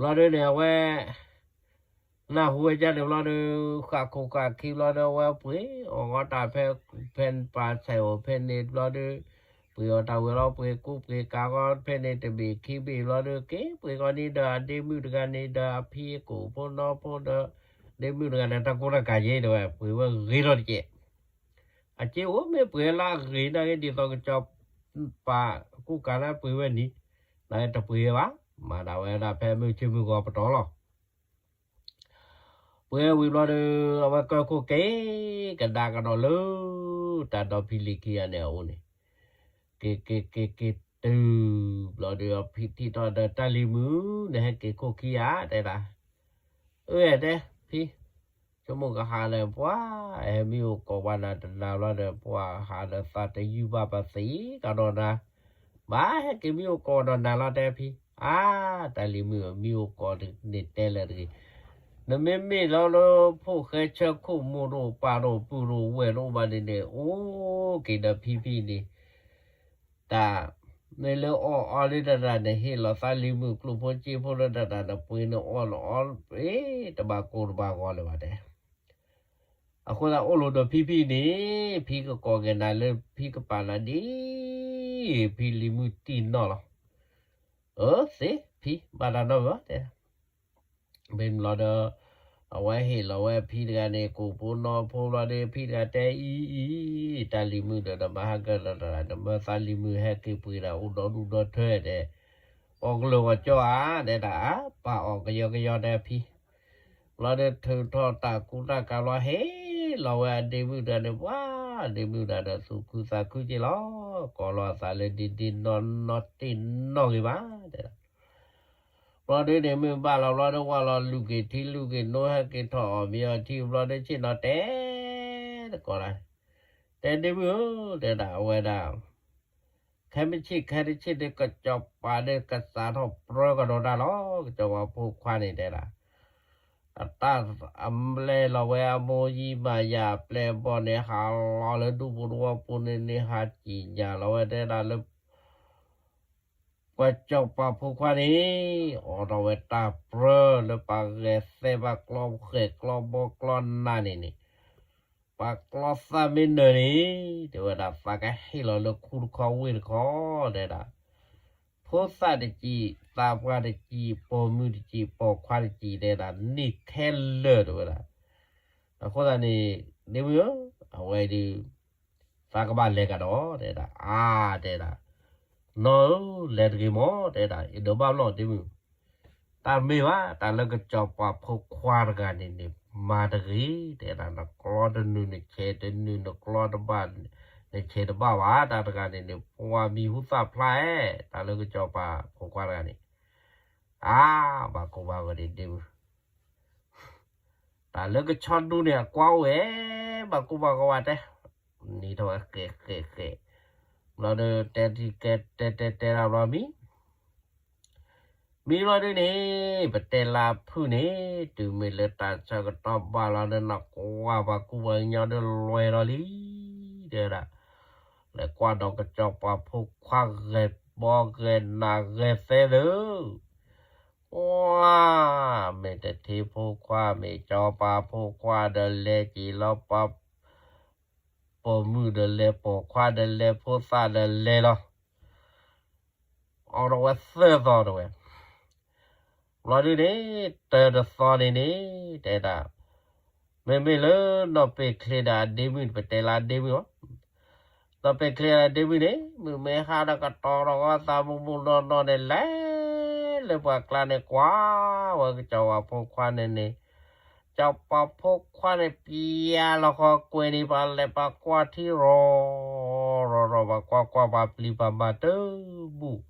ဘျီဒုးန့ၣ် အဝဲ နၢ်ဟူဝဲဒ်န့ၣ်ဘျီဒီး ဃၣ်ခိၣ်ဃၣ်ခံဘျီဒီး အဝဲပှ့ၤအီၣ်ဂီၢ်တၢ်ဖဲ ဖဲပှၤဆဲးအိၣ်ဖဲန့ၣ်ဘျီဒီး ပှ့ၤအီၣ်တၢ်ဝဲၤလီၤ ပှ့ၤကူပှ့ၤကၤဂီၢ်ဖဲန့ၣ် တဘ့ၣ်ခံဘ့ၣ်ဘျီဒီး က့ၤပှ့ၤဃီန့ၣ်ဒီးအဒ့မုၣ်တဂၤန့ၣ်ဒီးအဖံအကိၣ်ဖိနီဖိဒီး ဒ့မုၣ်တဂၤန့ၣ် တၢ်ကူတၢ်ကၤယဲဒီးဝဲ ပှ့ၤဝဲဂ့ၤထီၣ်တက့ၢ်, အက့အိၣ်မ့ၢ်ပှ့ၤလၢအဂ့ၤနာ်က့ ဒ်သိးကစီၤပၤကူကၤန့ၣ်ပှ့ၤဝဲန့ၣ်, နာ်က့တပှ့ၤဝဲဘၣ်, မၤဒၣ်ဝဲဒၣ်ဖဲမုၢ်ဆ့မုၢ်ဂီၤပတီၢ်လီၤ. ပှ့ၤဝံၤဘျီဒီး အဝဲကၢၢ်ခိၣ်က့ၤ ကဒါကဒီးလၢ တၢ်ဒီဖံလံၤခံဂၤန့ၣ်အအိၣ်န့ၣ်, က့ၤက့ၤက့ၤက့ၤတုၤ ဘျီဒီးအဖံထံၣ်ထီၣ်ဒီးတၢ်လံၤမုၣ်န့ၣ် ဟဲက့ၤခိၣ်ခံဧါ တဲဒၣ်, အၢ တဲ ဖံ ဆိကမိၣ်ကဟးဒီးပှၤ ဟဲမံအိၣ်ကိးပှၤနၤတနၤဘျီဒီး ပှၤဟးဒီးသးတယုၢ်ဘၣ်ပသံးကဒီးနၤ, ဘၣ်ဟဲက့ၤမံအိၣ်ကိးဒီးနၤလီၤ တဲဖံ, အါ တၢ်လံၤမုၣ်ဧၢ မံအိၣ်ကိးန့ၣ်တဲလၢတဂ့ၤ, နမ့မ့ၢ်လီၤလၢ ဖိၣ်ဃဲဆၢခိၣ်မိၢ်တအိၣ်ပၢ်တအိၣ်ပုၢ်တအိၣ်ဝဲၢ်တအိၣ်ဘၣ်န့ၣ်န့ၣ် အိၣ်က့ၤဒီးဖံဖံန့ၣ် တၢ် မ့ၢ်လၢအီၣ်အီလၢတၢ်တၢ်န့ၣ် ဟ့ၣ်လီၤသးလံၤမုၣ်ကျိၣ်ဖိစ့ဖိလၢတၢ်တၢ်န့ၣ် ပှ့ၤန့ၣ်အီၣ်န့ၣ်အီ တဘၣ်ကိၢ်တဘၣ်ဂီၤလၢၤဘၣ်တဲ, အဃိသတးအိၣ်လီၤဒီးဖံဖံန့ၣ် ဖံကကိးက့ၤနၤလၢဖံကပာ်နၤဒ် ဖံလံၤမုၣ်တံၢ်နီၢ်လီၤ, အၢ သ့ ဖံ ဘၣ်တၢ်နီတမံၤဘၣ်တဲ မ့ၢ်ဘျီဒီး အဝဲဟ့ၣ်လီၤဝဲဖံတဂၤန့ၣ် ကိၣ်ဖိနီဖိဘျီဒီး ဖံတဂၤတဲအံၤအံၤ တၢ်လံၤမုၣ်ဒီး နမၤဟဲကၢၢ်ဒီးတၢ် နမၢသးလံၤမုၣ်ဟဲက့ၤပှ့ၤဒၣ်အိၣ်ဒီဒူၣ်ဒီထၢတဲ, အီၣ်ကလၢာ်ဂီၤကၠီဧါ တဲဒၣ် ပာ်အီၣ်ကယီကယီတဲဖံ, ဘျီဒီးထုးထီၣ်တၢ်ကူတၢ်ကၤဘျီ ဟ့ၣ်လီၤဝဲအဒ့မုၣ်တဂၤန့ၣ် ပှၤ ဒ့မုၣ်တဂၤဒီးသူၣ်ခုသးခုက့ၤလီၤ, ကိးလီၤအသးလၢဒ့ဒ့နီၢ်နီၢ်တ့ၢ်နီၢ်ဂ့ၤဘၣ်တဲဒၣ် ဘျီဒုးန့ၣ်မ့ၢ်ဘၣ်လီၤဘျီဒီး ဝဲလီၤလူၤက့ၤထံလူၤက့ၤနိ ဟဲက့ၤထီၣ်အီၣ်မ့ၤအီထံဘျီဒီး ဆ့ၣ်နီၤတဲ တကိးတၢ်, တဲဒ့မုၣ်ဧၢ, တဲဒၣ်အဝဲဒၣ် ခဲမုၢ်ဆ့ၣ်ခဲတဆ့ၣ်ဒီး ကစီၤပၤဒီးကစးထီၣ်ပြၢကဒီးတၢ်လီၤ. ကစီၤပၤဖိခွါန့ၣ်တဲဒၣ် အတၢ်အပျဲၢ်လီၤဝဲအမိၢ်ယံမၤယၤအပျဲၢ်အဘီၣ်န့ၣ် ဟးလီၤလၢဒူပူၤသဝီပူၤန့ၣ်န့ၣ် ဟးစံၣ်ညါလီၤဝဲတဲဒၣ်လၢ ပှၤစီၤပၤဖိခွါန့ၣ် အိးထီၣ်ဝဲတၢ်ပြၢလၢပှၤဂဲၤသဲဘၣ်ကျီဃဲၤကျီဘီကျီနးန့ၣ်န့ၣ်, ပှၤကျီသၣ်မ့ၢ်နၢၤန့ၣ် တဲဝဲဒၣ် သးကဟ့ၣ်လီၤလၢခူတခီဝ့ၢ်တခီ, တဲဒၣ် ဖိသၣ်တစံး သးပှၢ်တစံး ပိာ်မုၣ်တစံး ပိာ်ခွါတစံး တဲဒၣ် န့ၢ်ခဲလၢာ် တဲဝဲဒၣ်. အဃိသတးန့ၣ် ဒ့မုၣ်ဧၢ, အဝဲဒုး သးကဘၣ်လဲၤကဒီး တဲဒၣ်, အါ တဲဒၣ်, နီၢ်ဧၢ, လဲၤတဂ့ၤမး တဲဒၣ်, အဒိးဘၣ်ဘျီၣ်ဒ့မုၣ်, တၢ်မ့ၢ်ဘၣ် တၢ်လၢကစီၤပၤဖိခွါတဂၤန့ၣ်န့ၣ် မၤတဂ့ၤ တဲဒၣ်, နကျီတနုာ်နဆဲးတနုာ် နကျီတဘၣ် နဆဲးတဘၣ်ဘၣ် တၢ်တဂၤန့ၣ်န့ၣ် ပှၤမံၤဟူသၣ်ဖျါဧါ တၢ်လၢကစီၤပၤဖိခွါတဂၤန့ၣ်, အါ ဘၣ်ကိၢ်ဘၣ်ဂီၤဒ့မုၣ် တၢ်လၢကဆီဒူန့ၣ် အကွၢ်အိၣ်ဝဲ, ဘၣ်ကိၢ်ဘၣ်ဂီၤဝဲတဲ, နံၤထီၣ်ဝဲဃဲးဃဲးဃဲး, ဘျီဒီး တဲထံကဲတဲတဲတဲဒၣ်ဘျီမံ, မံဘျီဒုန့ၣ် ပတဲလၢဖုၣ်န့ၣ် တုၤမ့ၢ်လၢတၢ်ဆၢကတီၢ်ဘၣ်လီၤဒီး နကွၢ်ပှၤကူပှၤကညီဒီးလွဲလီၤလံ, တဲဒၣ်, လဲၤကွၢ်ဒီးကစီၤပၤဖိခွါဂဲၤဘီဂဲၤနးဂဲၤသဲဒီး ပှၤ မ့ၢ်တထံဖိခွါ မ့ၢ်စီၤပၤဖိခွါဒီးလဲၤက့ၤလီၤ, ပှၤပိာ်မုၣ်ဒီးလဲၤ ပိာ်ခွါဒီးလဲၤ ဖိသၣ်ဒီးလဲၤလီၤ, အိးထီၣ်ဝဲသၢသီတဝဲ, ဘျီဒုန့ၣ် တၢတသီန့ၣ်န့ၣ် တဲဒၣ်, မ့မ့ၢ်လၢနီၢ်ပဲာ်ချ့ဒီးအဒ့မုၣ် ပတဲလၢအဒ့မုၣ်မး နီၢ်ပဲာ်ချ့ဒီးအဒ့မုၣ်န့ၣ် မုၢ်မ့ၢ်ဟါဒီးကတီၤထီၣ်အသးမုၢ်မုၢ်နီၢ်နီၢ်န့ၣ် လဲၤလၢပှၤကျါန့ၣ် ကွၢ်ဝဲကစီၤပၤဖိခွါန့ၣ်န့ၣ်, စီၤပၤဖိခွါန့ၣ် ပျဲလီၤဃီကွဲၤန့ၣ် ပှၤလဲၤပှၤကွၢ်ထံရီၤ ရီၤရီၤ ပှၤကွၢ်ကွၢ်ပှၤပျံၤပှၤမၤတဘူၣ်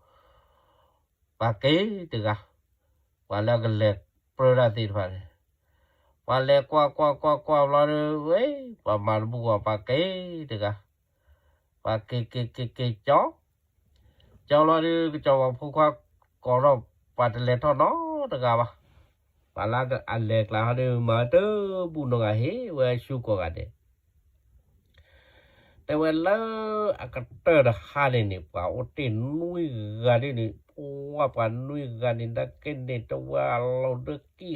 ပှၤက့ၤတဂၤ, ပှၤလၢကလဲၤပြၢတၢ်သ့ၣ်တဖၣ်န့ၣ်, ပှၤလဲၤကွၢ်ကွၢ်ကွၢ်ကွၢ်ဘျီဒီး ဝဲ ပှၤမၤတဘူၣ်အီၤ ပှၤက့ၤတဂၤ, ပှၤက့ၤက့ၤက့ၤက့ၤကၠီ, ကၠီဘျီဒီး ကစီၤပၤဖိခွါကိးထီၣ် ပှၤတလဲၤထီၣ်နီတဂၤဘၣ်, ပှၤလၢအလဲၤကျါဟီဒီး မၤတဘူၣ်နီတဂၤ ဟ့ၣ်ဝဲဆူကိးဂၤဒဲး တဲဝဲလၢအကတၢၢ်တဟါန့ၣ်န့ၣ် ပှၤအိၣ်တ့ၢ်နွံဂၤဒ်န့ၣ်, ပှၤနွံဂၤန့ၣ် နက့န့ၣ် တဝဲအလီၢ်ဒၢကံၣ်ဃ့ပီ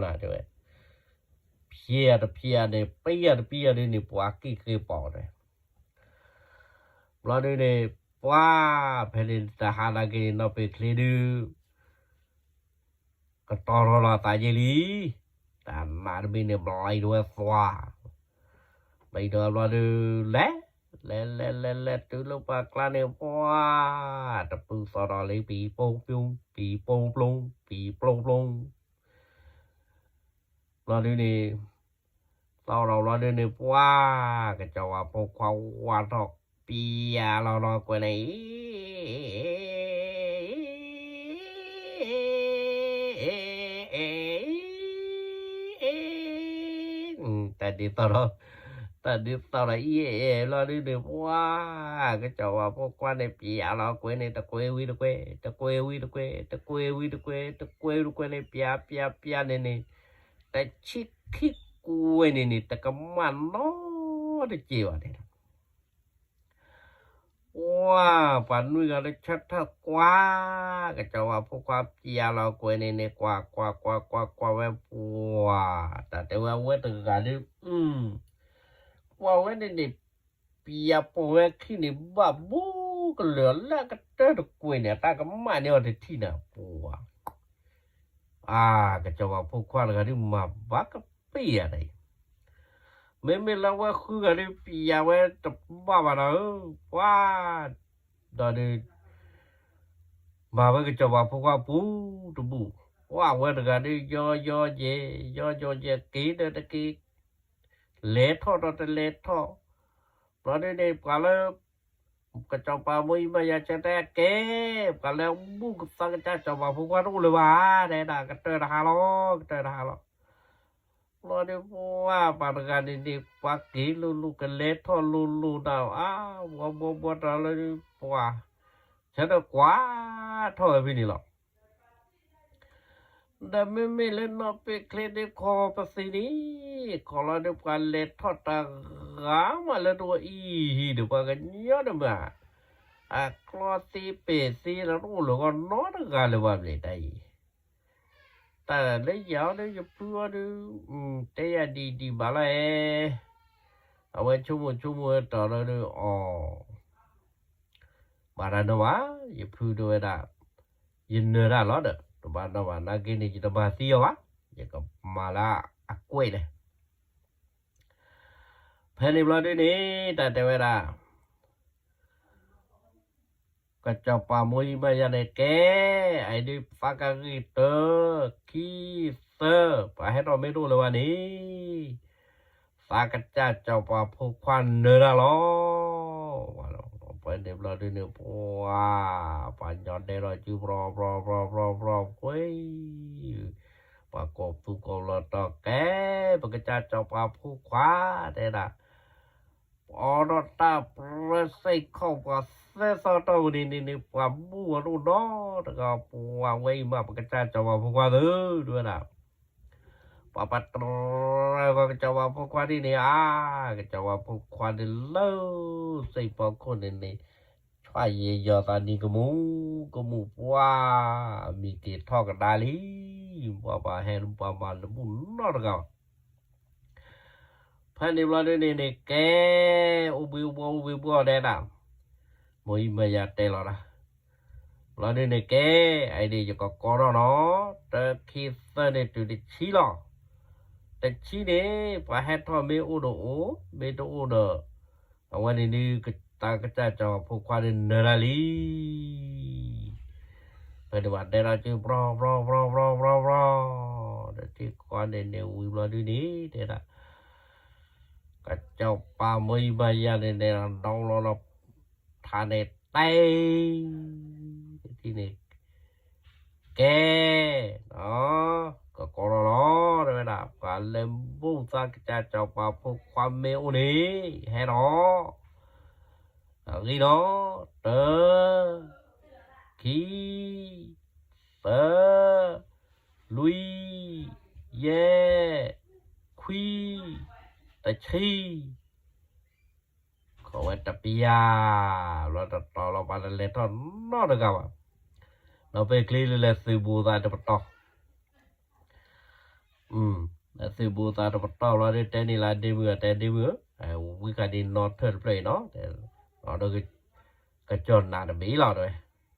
နၤ တဲဝဲ, ဖျဲးတဖျဲးန့ၣ် ပံယၤတပံယၤဒ်န့ၣ် ပှၤကံၣ်ဃ့ပီန့ၣ်, ဘျီဒ်န့ၣ် ပှၤဖဲန့ၣ်တဟါနာ်က့န့ၣ် နီၢ်ပဲာ်ချ့ဒုး ကတီၤထီၣ်လီၤသးယ့ၢ်လံ, တၢ်နးတဘ့ၣ်န့ၣ် ဘျီအံၤတဝဲသွါ, ဘျီအံၤတဝဲဘျီဒုး လဲၤ, လဲၤလဲၤလဲၤလဲၤတုၤလၢပှၤကျါန့ၣ် ပှၤ တပုၢ်သီၣ်ဒီးလံ ပံၤပူပူ, ပံၤပူပူ, ပံၤပူပူ, ဘျီဒုးန့ၣ် သီၣ်ဒီးဘျီဒုးန့ၣ် ပှၤ ကစီၤပၤဖိခွါဝါထီၣ် ပျဲလီၤလီၤကွဲၤန့ၣ် တၢ်ဒ်သိးဒီး, တၢ်ဒ်သိးဒီးအံၤအဲၣ်ဘျီဒုးန့ၣ် ပှၤ ကစီၤပၤဖိခွါန့ၣ် ပျဲလီၤကွဲၤန့ၣ် တကွဲၤဝံၤတကွဲၤ, တကွဲၤဝံၤတကွဲၤ, တကွဲၤဝံၤတကွဲၤ, တကွဲၤဝံၤတကွဲၤန့ၣ် ပျဲပျဲပျဲန့ၣ်န့ၣ် တဆံခံကွဲၤန့ၣ်န့ၣ် တကမၣ်နီတစဲးဘၣ်န့ၣ်ဒီး ပှၤ ပှၤနွံဂၤလၢဆၢထၢၣ်ကွၢ် ကစီၤပၤဖိခွါပျဲလီၤကွဲၤန့ၣ်န့ၣ် ကွၢ်ကွၢ်ကွၢ်ကွၢ်ကွၢ်ဝဲ ပှၤ တၢ်တဲဝဲအဝဲတဂၤဒီး ပှၤဝဲန့ၣ်န့ၣ် ပျဲပိာ်ဝဲခံန့ၣ် ဘၣ်ဘူးကလၢာ်လၢအကတၢၢ်တကွဲၤန့ၣ် အတၢ်ကမၣ်န့ၢ်အီၤတထံၣ်န့ၣ် ပှၤ အါ ကစီၤပၤဖိခွါတဂၤဒုးမၤဘၣ်ကပ့ၢ်ယၤဒ်အံၤ, မ့မ့ၢ်လၢအဝဲဃုဂၤဒုး ပျဲဝဲတဘၣ်ဘၣ်ဒီးဧၢ, ပှၤ ဒီးဒုး မၤဝဲကစီၤပၤဖိခွါပူၤတဘူၣ်, ပှၤဝဲတဂၤဒုး ယီယီယဲၢ် ယီယီယဲၢ် က့ၤဒီးတက့ၤ လဲၤထီၣ်ဒီးတလဲၤထီၣ်, ဘျီဒုးန့ၣ် ပှၤလၢ ကစီၤပၤမိၢ်အံၤမၤယၤဆၢတဲကဲ, ပှၤလၢအဘူၣ်ကသီကစၢ်စီၤပၤဖိခွါတအိၣ်လၢၤဘၣ်, တဲဒၣ်ကတၢၢ်တဟါလီၤ, ကတၢၢ်တဟါလီၤ. ဘျီဒီးပှၤပှၤတဂၤန့ၣ်န့ၣ် ပှၤက့ၤလိၤလိၤကလဲၤထီၣ်လိၤလိၤဒၣ်အါ ဘှီဘှီဘှီတၢ်လၢပှၤ ဆၢထၢၣ်ကွၢ်ထီၣ်ဝဲဖဲန့ၣ်လီၤ. ဒီးမ့မ့ၢ်လၢနီၢ်ပဲာ်ချ့ဒ်ခီပသံန့ၣ် ခီလီၤဒီးပှၤလဲၤထီၣ်တဂၤမးလၢတဝီအံၤဟံၣ်ဒီးပှၤကညီတမုာ် အကျီသ့ပဲာ်သ့ဒီးတအိၣ်လၢၤဂီၢ်နီတဂၤလၢၤဘၣ်မ့ၢ်တၢ်အံၤ တၢ်လၢယၤအီၤဒီးယဖုအီၤဒီး တဲယၤဒံးဒံးဘၣ်လီၤအဲ အဝဲဆိကမိၣ်ဆိကမိၣ်ဝဲတီၤလီၤဒီးအီၤ ဘၣ်တၢ်နီၢ်ဘၣ် ယဖုတဲဝဲဒၣ် ယနၢၤတၢ်လီၤဒီး တဘၣ်နီၢ်ဘၣ် နာ်က့န့ၣ် ယတဘၣ်သံအီၤဘၣ် ယကမၤလၢအကွဲးလဲၣ် ဖဲန့ၣ်ဘျီဒုန့ၣ် တၢ်တဲဝဲဒၣ် ကစီၤပၤမိၢ်အံၤမၤယၤန့ၣ်ကဲ အအံၤဒုးသးကဂ့ၤတၢ ခံ သၢ ပှၤဟဲထီၣ်မ့ၢ်တအိၣ်လၢၤဘၣ်န့ၣ် သးကစၢ်စီၤပၤဖိခွါနၢၤတၢ်လီၤ ဖဲန့ၣ်ဘျီဒုန့ၣ် ပှၤ ပှၤညီဒဲးထီၣ်စုပြီပြီပြီပြီပြီ ပှၤကိးသူကိးလီၤတီၤကဲ ပကစၢ်စီၤပၤဖိခွါ တဲဒၣ် ပအီထီၣ်တၢ်ပြၢစ့ၢ်ကီးပှၤသၢသီတီၢ်ပူၤန့ၣ်န့ၣ်န့ၣ် ပှၤဘူၣ်အီၤတအိၣ်နီတဂၤ ပှၤဝဲအံၤမး ပကစၢ်စီၤပၤဖိခွါသု တဲဝဲဒၣ် ပှၤပတြၢၤကစီၤပၤဖိခွါဒ်န့ၣ်ဧါ ကစီၤပၤဖိခွါဒ်လၢ စ့ၢ်ဖီခိၣ်န့ၣ်န့ၣ် ဆွးယံာ်ယီၤသးနံၤကမူၣ် ကမူၣ်ပှၢ် အမံၤက့ၤထီၣ်ကဒါလံ ပှၤဘၣ်ဟဲပှၤမၤတဘူၣ်နီတဂၤဘၣ် ဖဲန့ၣ်ဘျီဒုန့ၣ်န့ၣ် ကဲ အိၣ်ဘှံးအိၣ်ဘှီအိၣ်ဘှံးဘှီဒဲဒၣ် မိၢ်အံၤမၤယၤတဲလီၤဒၣ် ဘျီဒုန့ၣ်ကဲ အအံၤန့ၣ် ယကကိးထီၣ်နီၤ တၢ ခံ သၢန့ၣ်တုၤတဆံလီၤ တဆံန့ၣ် ပှၤဟဲထီၣ်မ့ၢ်အိၣ်ဒီးအိၣ် မ့ၢ်တအိၣ်ဒီး အဝဲန့ၣ်ဒုး တၢ်ကစၢ်စီၤပၤဖိခွါဒုးနၢၤတၢ်လံ ဖဲန့ၣ်ဘၣ်တဲဒၣ်စု ပြီပြီပြီပြီပြီပြီ တထံၣ်ဃီန့ၣ်န့ၣ် ဝံၤဘျီဒုန့ၣ် တဲဒၣ် ကစီၤပၤမိၢ်အံၤမၤယၤန့ၣ်န့ၣ် ဒီလီၤလီၤ ထါန့ၣ်တဲ တထံၣ်န့ၣ် ကဲ ကကိးထီၣ်လီၤ တဲဝဲဒၣ် ပှၤလၢဘူၣ်သးကစၢ်စီၤပၤဖိခွါမ့ၢ်အိၣ်န့ၣ် ဟဲဒီး အဂ့ၢ်ဒီး တၢ ခံ သၢ လွံၢ် ယဲၢ် ခွံ တဆံ ခီဝဲတပျၢ် ဘျီတတီၤလီၤ ပှၤတလဲၤထီၣ်နီတဂၤဘၣ် နီၢ်ပဲာ်ချ့လဲၤသုးဘူးသးတပတီၢ် သုးဘူးသးတပတီၢ်ဘျီဒုး တဲန့ၣ်လၢဒ့မုၣ် တဲဒ့မုၣ်ဧၢ ဝံခါဒ်နီၢ်ထၢၣ်တဖျၢၣ်အံၤနီၤ ဒီးကစီၤနးတဘ့ၣ်လီၤတဲဝဲ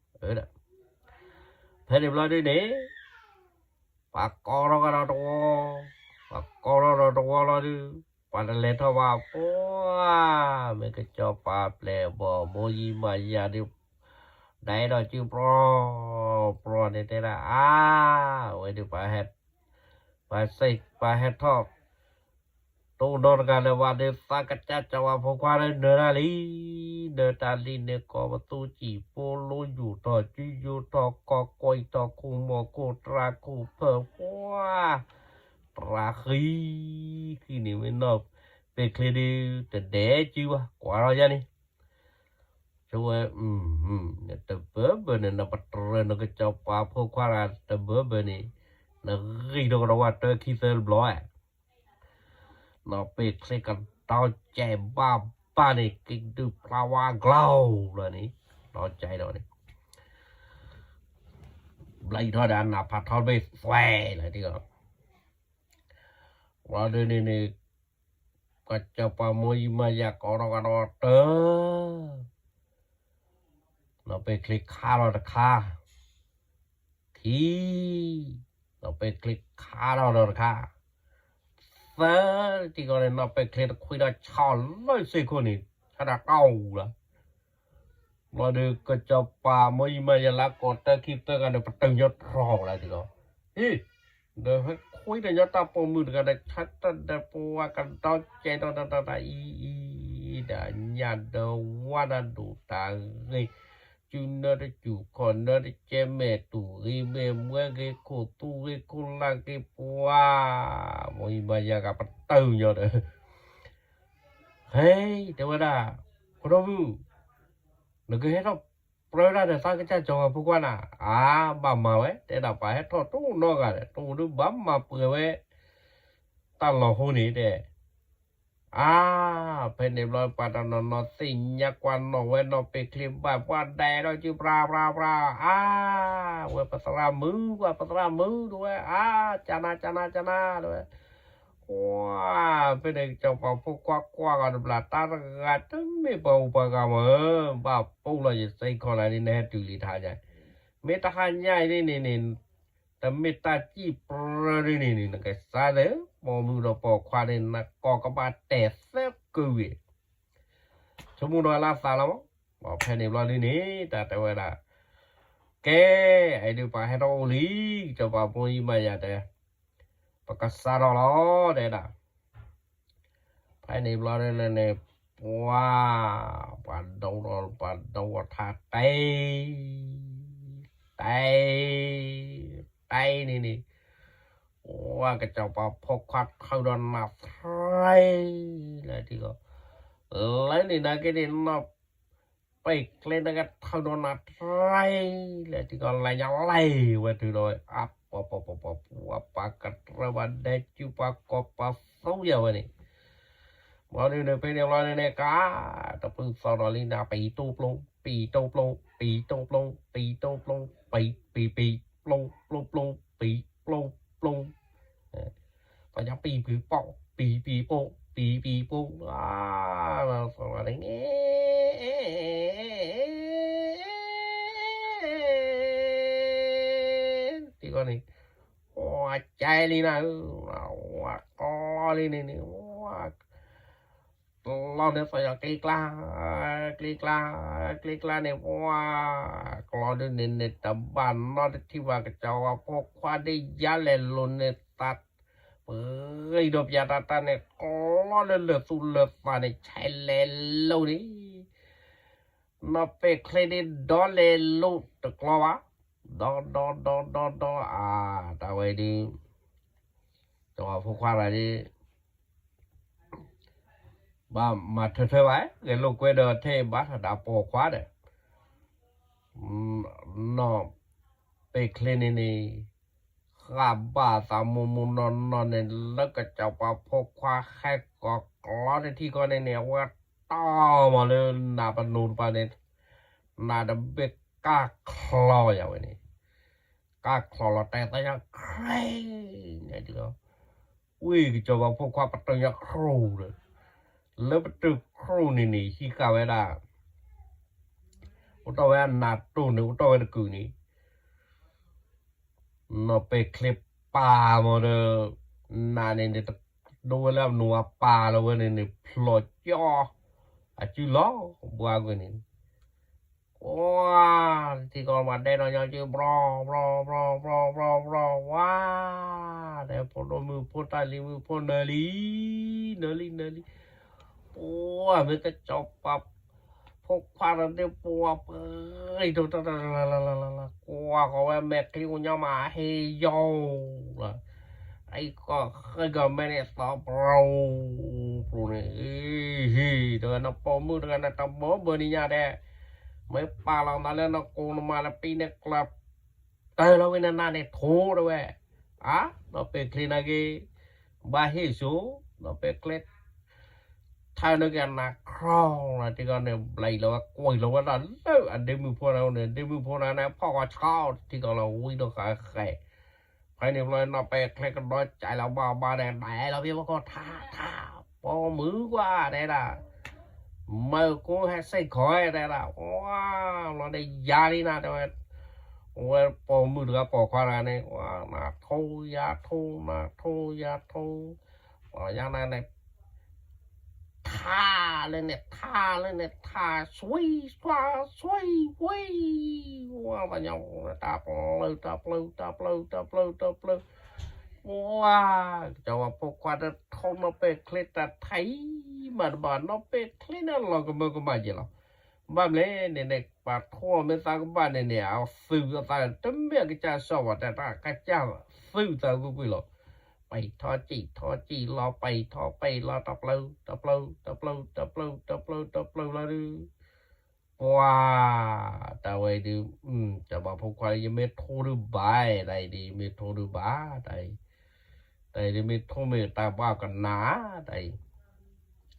ဖဲန့ၣ်ဘျီဒုန့ၣ် ပှၤကိးထီၣ်ကဒီးတဝီ ပှၤကိးထီၣ်ဒီးတဝီလီၤဒုး ပှၤတလဲၤထီၣ်ဘၣ်ပှၤ မ့ၢ်ကစီၤပၤပျဲၢ်ဘီၣ် မိၢ်ယံၤမၤယၤဒုး ဒၣ်အဲၣ်ဒိးစုပြီ ပြီန့ၣ်တဲဒၣ် အါ အဝဲဒုး ပှၤဟဲ ပှၤစ့ၢ် ပှၤဟဲထီၣ် တအိၣ်နီတဂၤလၢၤဘၣ်ဒီး သးကစၢ်စီၤပၤဖိခွါလၢနၢၤတၢ်လံ နၢၤတၢ်လံန့ၣ် ကိးပသူစံာ်ဖိလိယိာ်ထီၣ် စုယိာ်ထီၣ်ကီၢ်ကွံာ်ထီၣ်ခိၣ်မီၤခိၣ် တြၤခိၣ်ဖၢၣ်ပှၤ တြၤဃံ ဃံန့ၣ်မ့ၢ်နီၢ်ပဲာ်ချ့ဒုး တဒဲစုဘၣ် ကွၢ်ထီၣ်ယၤန့ၣ် ဆိဝဲ နတဘၢဘၢန့ၣ် နပတြၢၤနကစီၤပၤဖိခွါတဂၤတဘၢဘၢန့ၣ် နဂံၢ်ထီၣ်ကဒီးဝဲတၢခံသၢတဘျီဧါ နီၢ်ပဲာ်ချ့ကဒီကဲးဘၣ်ဘၣ်န့ၣ် က့ၤဒုးဖျါဝါကျီလီၤန့ၣ် ဒီကဲးဒီးန့ၣ် ဘျါယံၤထီၣ်ဒီးအနၢ်ဖးထီတဘ့ၣ်သွဲၣ်လီၤတံၢ်လီၤ ဘျီဒုန့ၣ်န့ၣ် ကစီၤပၤမိၢ်ယံၤမၤယၤကိးထီၣ်ကဒီးတၢ နီၢ်ပဲာ်ချ့ခါထီၣ်တခါ, ခံ, နီၢ်ပဲာ်ချ့ခါထီၣ်ဒီးတခါ, သၢ, တံၤကီန့ၣ် နီၢ်ပဲာ်ချ့တခွံဒီးဆီၣ်လၢစ့ၢ်ခိၣ်န့ၣ် ဆၢတၢ်တီၢ်လီၤ. ဘျီဒီး ကစီၤပၤမိၢ်ယံၤမၤယၤလၢကိးတၢခံသၢဂၤဒီး ပတုာ်ညီတြီၤလၢတံၤကီ, ဟ့ၣ်, ဒီးဟဲခွံဒီးညီတၢ်ပိာ်မုၣ်တဂၤဒီး ဆၢတၢ်ဒီးပဝဲကဒီကဲထီၣ်တၢ်တၢ်အံၤအံၤ, ဒီးညၣ်ဒီးဝါဒီးဒိၣ်တၢ်ဂ့ၤ ကၠူနၢတစူၢ်ခီၣ်နၢတကဲ မဲာ်တူၢ်ဂ့ၤမဲာ်မွဲဂ့ၤ ခိၣ်သူဂ့ၤခိၣ်လၢ်ဂ့ၤ ပှၤ မိၢ်အံၤမၤယၤဂၤပတုာ်ညီဒီး ဟဲ တဲဝဲဒၣ် ဖိဒိၣ်မုၣ် နကဟဲထီၣ်ပြၢတၢ်ဒီးသးကစၢ်စီၤပၤဖိခွါနၤ, အါ ဘၣ်မၤဝဲ တဲဒၣ် ပှၤဟဲထီၣ်တအိၣ်နီတဂၤဒီး တအိၣ်ဒုးဘၣ်မၤပှဲၤဝဲ တၢ်လီၤဟိန့ၣ်တဲ အါ ဖဲန့ၣ်ဘျီ ပှၤတနီၤနီၤသ့ၣ်ညါကွၢ်နီၣ်ဝဲ နီၢ်ပဲာ်ချ့ဘၣ် ပှၤဒဲးထီၣ်စု ပြၤပြၤပြၤ အါ ဝဲပသရၣ်မုၣ် ပှၤပသရၣ်မုၣ် တဲဝဲ အါ ကနၤ ကနၤ ကနၤ တဲဝဲ ကွၢ် ဖဲန့ၣ်စီၤပၤဖိခွါကွၢ်ဂီၤတဘျီ တၢ်တဂၤတမ့ၢ်ပှၤအိၣ်ပှၤဂၤမး ဘၣ်ပိၢ်လီၤယစ့ၢ်ကီးလၢဒ်နဟဲတုၤလံတဟါညါ မ့ၢ်တဟါညါအံၤဒ်န့ၣ်န့ၣ် တမ့ၢ်တၢ်စံၣ်ပြၢဒ်န့ၣ်န့ၣ် နကစၢ်လၢ ပိာ်မုၣ်ဒီးပိာ်ခွါန့ၣ် နကိးကဘၣ်တဲာ်သၢကုဝံၤ ဆိကမိၣ်ဒီးလၢသးလီၤမး ဖဲန့ၣ်ဘျီဒ်န့ၣ် တၢ်တဲဝဲဒၣ် ကဲ အံၤဒုးပှၤဟဲထီၣ်အိၣ်လံ စီၤပၤဖိအံၤမၤယၤတဲ ပကစၢ်ထီၣ်လီၤ တဲဒၣ် ဖဲန့ၣ်ဘျီဒ်န့ၣ်န့ၣ် ပှၤ ပှၤဒိဒီး ပှၤဒိဝဲထါတဲ တဲ တဲန့ၣ်န့ၣ် ပှၤကစီၤပၤဖိခွါထီၣ်ဒီးနၢ်သရဲ လၢထံကီၢ် လၢန့ၣ်နာ်က့န့ၣ် နီၢ်ပဲာ်ချ့န့ၣ်က့ ထီၣ်ဒီးနၢ်သရဲ လၢထံကီၢ် လဲၤညါလဲၤဝဲတုၤဒီးဝဲ အါ ပှၤ ပှၤ ပှၤ ပှၤ ပှၤ ပှၤကတြၢ ပှၤဒဲးစု ပှၤကိးပှၤသူယၤဝဲန့ၣ် ဘျီဒ်န့ၣ် ဖဲန့ၣ်ဘျီဒ်န့ၣ် ကါ တပူၤသီၣ်ဒီးလံနၤ ပံၤတိပျိ ပံၤတိပျိ ပံၤတိပျိ ပံၤတိပျိ ပံၤ ပံၤ ပံၤ ပျိ ပျိ ပျိ ပံၤ ပျိ ပျိ ပှၤညီပံၤပံၤပိာ် ပံၤပံၤပိာ် ပံၤပံၤပိာ် အါ သီၣ်ဒီး ထံကီၢ်န့ၣ် ဝါကဲလံနၤဧၢ, ဝါကျီလံန့ၣ်န့ၣ် ဝါ ကျီန့ၣ်သီၣ်ယီၤကျ့ကျါ, ကျ့ကျါ, ကျ့ကျါန့ၣ် ဝါ ကျီဒ်န့ၣ်န့ၣ် တဘၣ်နီတထံၣ်ဘၣ် ကစီၤပၤဖိခွါဒ်ယါလဲၤလိၤန့ၣ်သး ပဂံၢ်ဒီးပၠးတၢ်တၢ်န့ၣ် ကျီလၢလၢာ်သူၣ်လၢာ်သးန့ၣ် ဆဲးလဲၤလိၤန့ၣ် နီၢ်ပဲာ်ချ့ဒ်ဒီးလဲၤလိၤတကျီဘၣ်, ဒီး ဒီး ဒီး ဒီး ဒီး အါ တၢ်ဝဲဒ် စီၤပၤဖိခွါတဂၤဒ် ဘၣ်မၤထၢထၢဘၣ်, ဂဲၤလိာ်ကွဲဒီးထဲဘၣ်ထီၣ်ဒၣ်ပိာ်ခွါဒီး နီၢ်ပဲာ်ချ့န့ၣ်န့ၣ် ဃၣ်ဘၣ်သးမိၢ်မိၢ်နီၢ်နီၢ်န့ၣ် လၢကစီၤပၤဖိခွါဟဲကီၤကျီတထံၣ်ဃီန့ၣ်န့ၣ် အဝဲတီၢ်မးလၢနးပနိတပၤန့ၣ် နးတဘ့ၣ်ကၢ်ချီယၤဝဲန့ၣ်, ကၢ်ချီလီၤတဲာ်သးယၤ ခရဲး န့ၣ်ဒီး ဝံၢ်ကစီၤပၤဖိခွါပတုာ်ညါခရူၣ်ဒီး လၢပတုာ်ခရူၣ်န့ၣ်န့ၣ် ဟံးဃာ်ဝဲဒၣ် အိၣ်တီၢ်ဝဲအနးတိၢ်န့ၣ် အိၣ်တီၢ်ဝဲတကုာ်န့ၣ် နီၢ်ပဲာ်ချ့ပာ်မးဒီး နးန့ၣ်န့ၣ် တဒိဝဲလၢအမနုၤအပာ်လီၤဝဲန့ၣ်န့ၣ် ဖျိးကၠီ အစုလီၤဘှါကွံာ်န့ၣ် ကွၢ် ထံကီၢ်မၤဒဲးဒီးညီစု ဘြီ ဘြီ ဘြီ ဘြီ ဘြီ ဘြီ ဝါ ဒီးဖိဒိၣ်မုၣ်ဖိတၢ်လံၤမုၣ်ဖိနၢၤလံ နၢၤလံ နၢၤလံ ပှၤမ့ၢ်ကစီၤပၤ ဖိခွါဒီးဒ့ပှၤပှ့ၤဒိၣ်တၢ်တၢ်လၢ်လၢ်လၢ်လၢ် ကွၢ်ဃီၤဝဲမဲာ်ချံအိၣ်ညီမးဟ့ယီၤ လၢ အံၤကီၢ်ဃ့ကီၢ်မဲာ်န့ၣ်သီပျိၤ ပျိၤန့ၣ် ဟံၣ် တဲဝဲနပိာ်မုၣ်တဂၤန့ၣ် တဘိဘၢနံၤညါဒဲး မ့ၢ်ပာ်လီၤနၤလၢနကိးနမၤလၢပံၤန့ၣ်ကျၢၤ တၢ်လီၤဝဲနနၤန့ၣ်ထိးတဲဝဲ အါ နီၢ်ပဲာ်ချ့နာ်က့ ဘၣ်ဟ့ၣ်စိ နီၢ်ပဲာ်ချ့ ထါန့ၣ်က့ၤအနးခရီလီၤ ထံကီၢ်န့ၣ် ဘျဲးလီၤဝဲ ကွံာ်လီၤဝဲဒၣ်လၢအဒ့မုၣ်ဖိန့ၣ် ဒ့မုၣ်ဖိန့ၣ် ဖီၣ်ဃီဆှီ ထံကီၢ်လီၤဝံၤဒီးဃးဃဲး ဖဲန့ၣ်ဘျီ နီၢ်ပဲာ်ချ့ကဒီးကၠဲးလီၤဘၣ်ဘၣ်န့ၣ် ဒဲးလီၤဖဲဖီခိၣ် ထါ ထါ ပိာ်မုၣ်ကွၢ်တဲဒၣ် မၢကိးဟဲစ့ၢ်ကီးတဲဒၣ် ဝါ လီၤန့ၣ်ယါလံနၤတဲဝဲ ဝဲပိာ်မုၣ်တဂၤပိာ်ခွါတဂၤန့ၣ် ဝါ နၤထိးယၤထိး နၤထိးယၤထိး ပှၤယါနၤန့ၣ် ထါလၢန့ၣ် ထါလၢန့ၣ် ထါ ဆွံ ဆွါ ဆွံ ဝံ ဝါ ပှၤညီ တၢ်ပျၢၤ တၢ်ပျၢၤ တၢ်ပျၢၤ တၢ်ပျၢၤ တၢ်ပျၢၤ တၢ်ပျၢၤ ဝါ ကစီၤပၤဖိခွါတထိးနီၢ်ပဲာ်ချ့တၢ်ထံၣ် မၤတဘၣ် နီၢ်ပဲာ်ချ့န့ၣ်လီၤကမၢကမၣ်ယဲၢ်လီၤ ဘၣ်မလဲၣ်န့ၣ်န့ၣ် ပှၤထိးမ့ၢ်သးကဘၣ်န့ၣ်န့ၣ် အသုးအသးတမ့ၢ်အကစၢ်စီၣ်ဘၣ် တၢ်တၢ်ကစၢ်သုးသးကွ့ၢ်ကွ့ၢ်လီၤ. ပံာ်ထီၣ်စံာ်ထီၣ်စံာ်လီၤ ပံာ်ထီၣ်ပံာ်လီၤ တပျၢၤ တပျၢၤ တပျၢၤ တပျၢၤ တပျၢၤ တပျၢၤလီၤဒုး ပှၤ တၢ်ဝဲဒုး စီၤပၤဖိခွါ ယမ့ၢ်ထိးဒုးဘၣ် တၢ်အံၤဒုး ယမ့ၢ်ထိးဒုးဘၣ် တၢ်အံၤ, တၢ်အံၤဒုးမ့ၢ်ထိးမ့ၢ်တၢ်ဘၣ်ကနၣ် တၢ်အံၤ,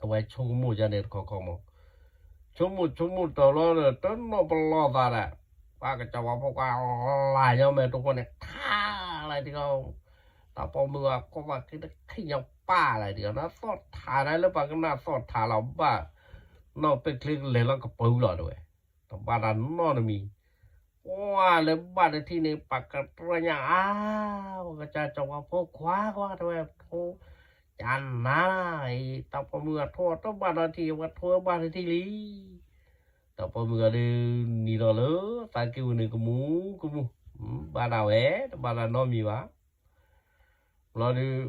အဝဲဆိကမိၣ်ယၤန့ၣ်တခီခီမး, ဆိကမိၣ်ဆိကမိၣ်တီၤလီၤဒီး တနီၣ်ပလီၢ်သးဒီး, ပှၤကစီၤပၤဖိခွါ လၢ်ညီမဲာ်တဃိန့ၣ် ထါလၢဒ်အီၤ တၢ်ပိာ်မုၣ်အခိၣ်ဘၣ်က့ၤတခ့ညီပၢ်လၢဒ်အီၤ နသီၣ်ထါဒၣ်လၢပှၤကနၣ်သီၣ်ထါလီၤဘၣ်, နီၢ်ပဲာ်ချ့ကလဲၤလီၤကပၤလီၤတဝဲ, တဘၣ်တၢ်နီတမံၤ, ပှၤလၢဘၣ်တထံၣ်န့ၣ် ပှၤကတြီညါအါ, ပှၤကစၢ်စီၤပၤဖိခွါကွၢ်တဝဲထိး, ကနၤအံၤ တၢ်ပိာ်မုၣ်အထိးတဘၣ်နီတထံၣ် အဝဲထိးဘၣ်တထံၣ်လံ တၢ်ပိာ်မုၣ်အီၤဒုး နံၤဒီးလၢ သးက့ၢ်ဝံၤန့ၣ်ကမူၣ်ကမူၣ်, ဘၣ်ဒၣ်ဝဲ တဘၣ်တၢ်နီတမံၤဘၣ်, ဘျီဒုး,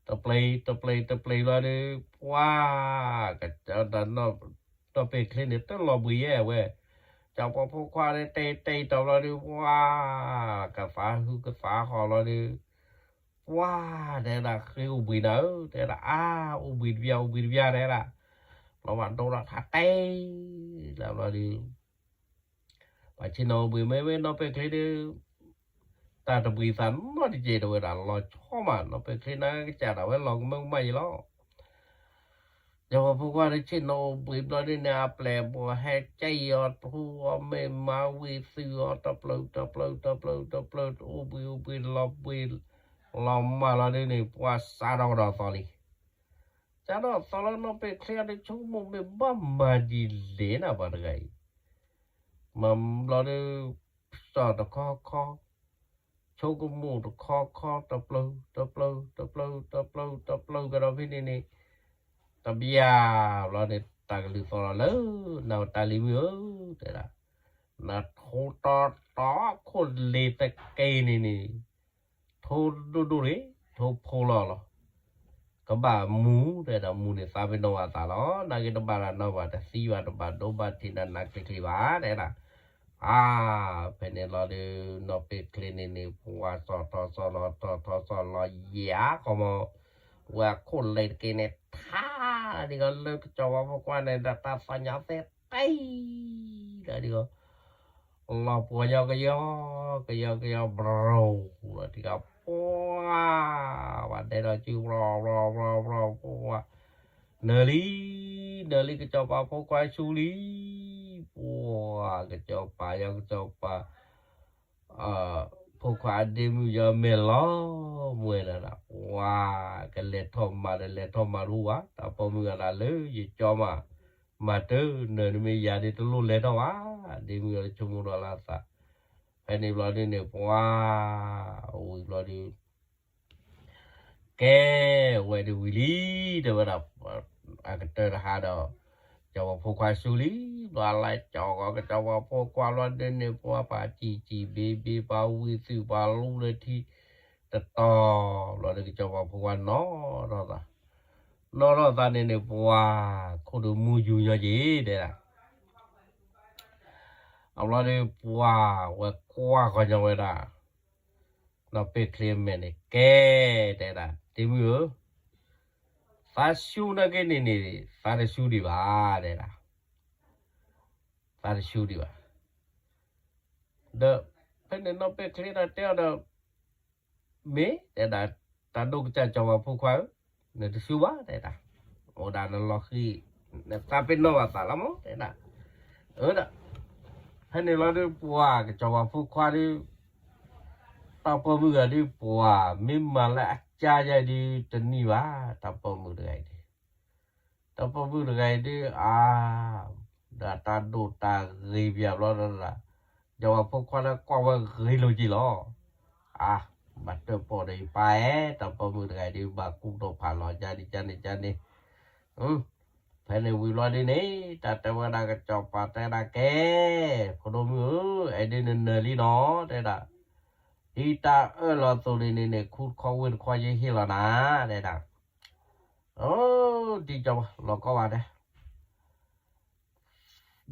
တပျ့ၤ တပျ့ၤ တပျ့ၤလီၤဒုး ပှၤ, က, နီၢ်ပဲာ်ချ့န့ၣ် တလီၤဘှံးယဲၢ်ဝဲ, စီၤပၤဖိခွါန့ၣ် တဲတဲတီၤဘျီဒုး ပှၤ, ကသးဟုကသးဟီၣ်လီၤဒုး, ပှၤ, တဲဒၣ်ဃ့အိၣ်ဘှံးနၤဧၢ တဲဒၣ်အါ, အိၣ်ဘှံးတဘျီ အိၣ်ဘှံးတဘျီတဲဒၣ်, ဘျီဘၣ်ဒိလီၤထါတဲ, လၢဘျီဒုး ပှၤဆ့ၣ်နီၤအိၣ်ဘှံးမ့ၢ်ဝဲနီၢ်ပဲာ်ချ့ဒုး, တၢ်တဘှံးသးနီတကဲးတဝဲဒၣ် လီၤဆီမး နီၢ်ပဲာ်ချ့နၤကစၢ်ဒၣ်ဝဲလီၤကမၢကမၣ်ယံၤလီၤ, စီၤပၤဖိခွါတဆ့ၣ်နီၤအိၣ်ဘှံးဘျီဒုးန့ၣ် အပျဲၢ်အဘီၣ်ဟဲကဲအီၤ ထိးအီၤမ့ၢ်မၤဝံၤသုးအီၤ တပျၢၤ တပျၢၤ တပျၢၤ တပျၢၤ အိၣ်ဘှံးအိၣ်ဘှံးလီၤဘှံး, လီၤမၢ်လီၤဒုးန့ၣ် ပှၤစးထီၣ်ကဒီးသီလံ စးထီၣ်သီလီၤ နီၢ်ပဲာ်ချ့အီၤဒုး ဆိကမိၣ်မ့ၢ်ဘၣ်မၤဒ်လဲၣ်နၤပှၤတဂၤအံၤ, မၤဘျီဒုး, စီၣ်တခီခီ, ဆိကမိၣ်တခီခီ တပျၢၤ တပျၢၤ တပျၢၤ တပျၢၤ တပျၢၤကဒီးဖဲန့ၣ်န့ၣ်, တဘျီဘျီန့ၣ် တၢ်ကလုၢ်သီၣ်လီၤလၢ, နတၢ်လံၤမုၣ်ဧၢ, တဲဒၣ်, နထိးတီတီခိၣ်လ့ၤတက့ၢ်န့ၣ်န့ၣ် ထိးဒိၣ်ဒိၣ်န့ၣ် ထိးဖိလီၤလီၤ, ကဘၣ်မူ တဲဒၣ်မူန့ၣ်သးပ့ၤနီၣ်ဘၣ်သးလီၤ နာ်က့တဘၣ်တၢ်နီဘၣ် တသံဘၣ် တဘၣ်ဒိဘၣ်ထံးနၤနးချ့ချ့ဘၣ် တဲဒၣ်, အါ, ဖဲန့ၣ်လီၤဒုး နီၢ်ပဲာ်ချ့န့ၣ်န့ၣ် ပှၤစီၣ်ထီၣ်စီၣ်လီၤ ထီၣ်ထီၣ်စီၣ်လီၤယဲၢ်ခီမီ, ဝဲခိၣ်လ့ၤတက့ၢ်န့ၣ် ထါ, ဒ်ကီးလၢကစီၤပၤဖိခွါန့ၣ် တၢ်သးညါသဲတံၢ်, ဒ်ကီး လီၤပှီၢ်ညီကယီ, ကယီကယီ ဘြီၤ, လီၤတံၢ်ကီး ပှၤ, ဝဲဒဲဒီးစု ဘြီၤ ဘြီၤ ဘြီၤ ဘြီၤ ပှၤ, နၢၤလံ, နၢၤလံကစီၤပၤဖိခွါဆူလံ, ပှၤ, ကစီၤပၤယီၤ ကစီၤပၤ ဖိခွါအဒ့မုၣ်ယီၤမဲာ်လီၤ, မွဲလၢဒၣ် ပှၤ, ကလဲၤထီၣ်မၤဒီးလဲၤထီၣ်မၤတအိၣ်ဘၣ် တၢ်ပိာ်မုၣ်အသးလၢယကၠီမး, မၤတၢ်နၢၤနမ့ၢ်ယၤဒ်တလိၣ်လဲၤထီၣ်ဘၣ်, ဒ့မုၣ်ယီၤဆိကမိၣ်ဒီးလၢအသး, ဖဲန့ၣ်ဘျီဒ်န့ၣ် ပှၤ, ဝံၤဘျီဒုး ကဲ, ဝဲဒၣ်ဝံၤလံ, တဲဝဲဒၣ်, အကတၢၢ်တဟါဒီး, ကစီၤပၤဖိခွါဆူလံ, ဘျီလၢကၠီကီး ကစီၤပၤဖိခွါလီၤဒ်န့ၣ် ပှၤပာ်စံၣ်စံၣ်ဘ့ဘ့ ပှၤဝံၤသုး ပှၤလူလၢထံ, တတီၤ, ဘျီဒ်ကစီၤပၤဖိခွါနီၣ်ထီၣ်သး, နီၣ်ထီၣ်သးန့ၣ်န့ၣ် ပှၤ, ခိၣ်ဒုးမူယူၤညီက့ၤ တဲဒၣ် အဘျီဒုးပှၤဝဲကွၢ်ဃီညီဝဲဒၣ်, နီၢ်ပဲာ်ချ့မဲာ်န့ၣ် ကဲ, တဲဒၣ် ဒ့မုၣ်ဧၢ, သးဆူနာ်က့န့ၣ်န့ၣ် သးတဆူဒံးဘၣ် တဲဒၣ်, သးတဆူဒံးဘၣ်, ဒီးဖဲန့ၣ်နီၢ်ပဲာ်ချ့ဒီးတဲအီၤဒီး မ့ၢ်တဲဒၣ်, တၢ်ဒိၣ်ကစၢ်စီၤပၤဖိခွါဧၢ, နတဆူဘၣ် တဲဒၣ်, အိၣ်ဒၣ်နလီၤဃံၤ, နသးပ့ၤနီၣ်ဘၣ်သးလီၤမး တဲဒၣ်, အၢဒၣ်, ဖဲန့ၣ်လီၤဒုးပှၤကစီၤပၤဖိခွါဒုး, တၢ်ပိာ်မုၣ်ဂၤဒုးပှၤ, မ့ၢ်မၤလၢအကါယါဒုးတနံၤဘၣ်, တၢ်ပိာ်မုၣ်တဂၤအံၤဒုး တၢ်ပိာ်မုၣ်တဂၤအံၤဒုး အါ, ဒီးတၢ်ဒိၣ်တၢ်ဂ့ၤဘၣ်ဘျီဒီး, စီၤပၤဖိခွါလၢကွၢ်ဝဲဂ့ၤလိာ်က့ၤလီၤ, အါ, ဘၣ်တၢၣ်ပီၣ်ဒီးယပၢ်ဧၢ, တၢ်ပိာ်မုၣ်တဂၤအံၤဒုး ဘၣ်ကူၣ်ဒိၣ်ဖးလီၤကါဒံးကါန့ၣ်ကါန့ၣ်, ဖဲန့ၣ်ဝံၤဘျီဒုးန့ၣ် တၢ်တဲဝဲဒၣ်ကစီၤပၤတဲဒၣ်ကဲ, ဖိဒိၣ်မုၣ်ဧၢ, အဲဒုးနနၢၤလံနီၤ တဲဒၣ်, ဒ်တၢ်အၢၣ်လီၤအသိးန့ၣ်န့ၣ်န့ၣ် ခူတခီဝ့ၢ်တခီယဟ့ၣ်လီၤနၤ တဲဒၣ်, အိ, ဒ်ကၠီလီၤကီဘၣ်တဲ,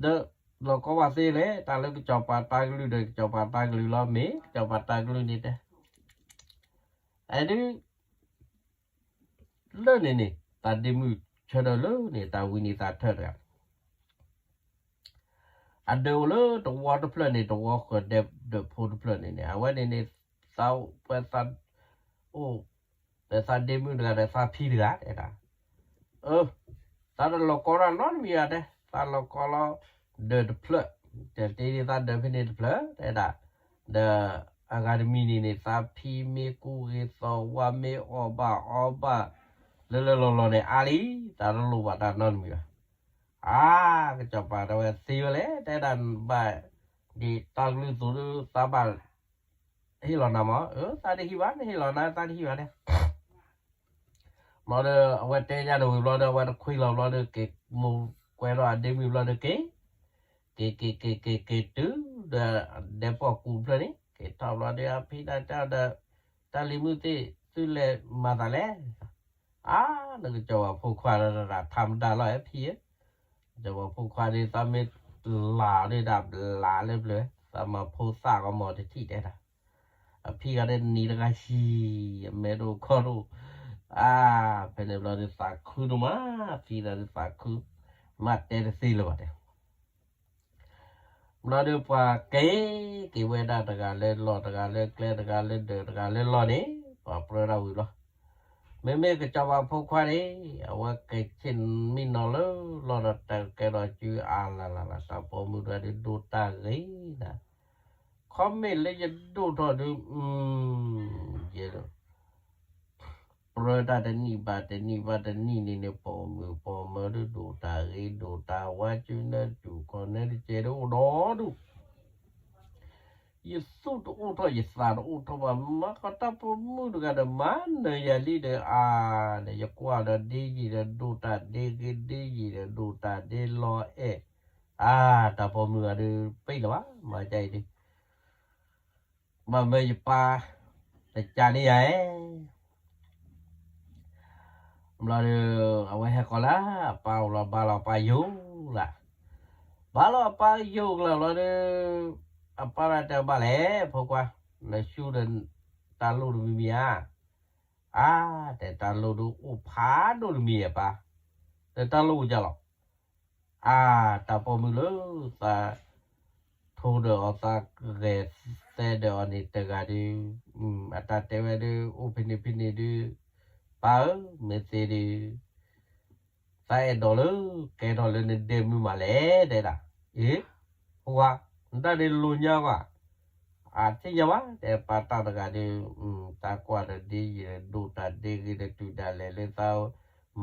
ဒီး လီၤကီဘၣ်သ့လဲၣ်, တၢ်လၢကစီၤပၤတၢ်ကလုၢ်ဒီး ကစီၤပၤတၢ်ကလုၢ်လီၤ, မ့ၢ်ကစီၤပၤတၢ်ကလုၢ်န့ၣ်တဲ, အဲဒုး လၢန့ၣ်န့ၣ် သးဒ့မုၣ်ဆၢထၢၣ်လၢန့ၣ် တၢ်ဝံန့ၣ်သးထၢၣ်တဂၤ အဒၢးအိၣ်လၢတဝီတဖျၢၣ်န့ၣ် တဝီဃၢၤဒဲးဒၢးဖိတဖျၢၣ်န့ၣ်န့ၣ် အဝဲန့ၣ်န့ၣ် သးအိၣ်ပှဲၤသးအိၣ် ဒီးသးဒ့မုၣ်တဂၤဒီးသးဖံတဂၤတဲဒၣ်, အၢ သးတလီၤကီတၢ်နီတမံၤဘၣ်တဲ, သးလီၤကီလီၤ ဒၢးတဖျၢၣ်, တဲတ့ၢ်သးဒၢးဖဲန့ၣ်တဖျၢၣ်တဲဒၣ်, ဒီးအဂၤတမံၤန့ၣ်န့ၣ် သးဖံမ့ၢ်ကူဂ့ၤသီဝါမ့ၢ်အီၣ်ဘၣ်အီဘၣ် လၢလၢလီၤလီၤန့ၣ် အါလံ, သးတလိၣ်ဘၣ်တၢ်နီတမံၤဘၣ်. အါ ကစီၤပၤတဲဝဲသ့ဝဲလဲၣ်, တဲဒၣ်ဘၣ် ဒ်တၢ်ကလုၢ်သိးဒုး သးဘၣ် ဟ့ၣ်လီၤနၤမး, အၢ သးတဟံၣ်ဘၣ်, နဟ့ၣ်လီၤနၤ သးတဟံၣ်ဘၣ်တဲ. ဘျီဒီး အဝဲတဲညါန့ၣ်ဝံၤဘျီဒီး အဝဲတခွံလီၤဘျီဒီး က့ၤမိၢ်ကွဲထီၣ်အဒ့မုၣ်ဘျီဒီးက့ၤ, က့ၤက့ၤက့ၤက့ၤက့ၤတုၤဒီး ဒဲးပီၣ်ကူတဖျၢၣ်န့ၣ် က့ၤထီၣ်ဘျီဒီး အဖံဒၣ်တဲဒီး တၢ်လံၤမုၣ်သ့ၣ် သုလဲၤမၤသးလဲၣ်. အါ နကစီၤပၤဖိခွါဒီး ထါမတၤလီၤဖံဧၢ, ကစီၤပၤဖိခွါဒီး သးမ့ၢ်လၢ်ဒီးဒၣ်ဘျးလၢပျၢၤ, သးမၤဖိသၣ်ကီမီၤတထံၣ်တဲဒၣ်, အဖံဂၤဒီးနံၤတဂၤဟံၣ် အမဲာ်ဒိၣ်ခီဒိၣ်, အါ ဖဲန့ၣ်ဘျီဒီးသးခုဒိၣ်မး, ဖံဂၤဒီးသးခု, မ့ၢ်တဲတသ့လၢၤဘၣ်တဲ ဘျီဒီးပှၤက့ၤက့ၤဝဲဒၣ်တဂၤလၢလီၢ် တဂၤလၢကျဲ တဂၤလၢဒၢး တဂၤလၢလီၢ်န့ၣ် ပှၤပြၢဒၣ်ဝံၤလီၤ. မ့မ့ၢ်ကစီၤပၤဖိခွါန့ၣ် အဝဲက့ၤဆ့ၣ်မံနီၤလၢလီၢ်ဒီးတၢ်ကဲထီၣ်စုအါလၢ်လၢ်လၢ် တၢ်ပိာ်မုၣ်တဂၤဒီးဒိၣ်တၢ်ဂ့ၤဒၣ်, ခီမ့ၢ်လၢယဒိၣ်ထီၣ်ဒုး ယဲ ပြၢတၢ်တနံၣ်ဘၣ်တနံၣ်ဘၣ်တနံၣ်န့ၣ်န့ၣ် ပိာ်မုၣ်ပိာ်မၢၤဒုး ဒိၣ်တၢ်ဂ့ၤဒိၣ်တၢ်ဝါ စုနၢတူၢ်ခီၣ်နၢတကဲဒုးအိၣ်ဒီဒူၣ်, ယသူၣ်တအိၣ်ထီၣ်ယသးတအိၣ်ထီၣ်ဘၣ် မၤကီတၢ်ပိာ်မုၣ်တဂၤဒီးမၤနၢၤယၤလံဒီး အါ ဒီးယကွၢ်ဒီးဒ့ယံာ်ဒီးဒိၣ်တၢ်ဒ့ဂ့ၤ ဒ့ယံာ်ဒီးဒိၣ်တၢ်ဒ့လီၤအဲၣ်, အါ တၢ်ပိာ်မုၣ်ဂၤဒုး ပ့ၢ်လၢၤဘၣ် မၤကၢ်အံၤဒုး ဘၣ်မၢယပၢ် တကးန့ၢ်ယၤဧဲ, ဘျီဒီး အဝဲဟဲဃီၤလၢအပၢ်အိၣ်လီၤ ဘါလီၤအပၢ်ယိာ်လၢ်, ဘါလီၤအပၢ်ယိာ်ကျၢၤဘျီဒီး အပၢ်တဲဘၣ်လဲၣ် ဖိခွါ, နဆူဒီး တၢ်လိၣ်တမံၤမံၤဧါ, အါ တဲတၢ်လိၣ်ဒုးအိၣ်ဖးဒိၣ်တမံၤဧါပၢ်, ဒီးတၢ်လိၣ်အိၣ်ကၢ်လီၤ အါ တၢ်ပိာ်မုၣ်လၢသးထိဒီးအီၤ သးဂဲၤသဲဒီးအီၤန့ၣ်တဂၤဒီး အတၢ်တဲဝဲဒုး အိၣ်ဖဲန့ၣ်ဖဲန့ၣ်ဒုး ပၢ်ဧၢ မ့ၢ်သ့ဒုး သးအဲၣ်ဒိးလၢ ကဲထီၣ်လၢနဒဲမုၢ်မးလဲၣ် တဲဒၣ်, အ့ ပှၤ နတၢ်ဒုးလိာ်ညါကွၢ် အသ့ၣ်ညါဘၣ် တဲပၢ်တၢ်တဂၤဒီး တၢ်ကွၢ်ဒီးဒ်ယံာ်ဒီးဒိၣ်တၢ်ဒ့ဂ့ၤဒီးတုၤဒၣ်လဲာ်လၢသး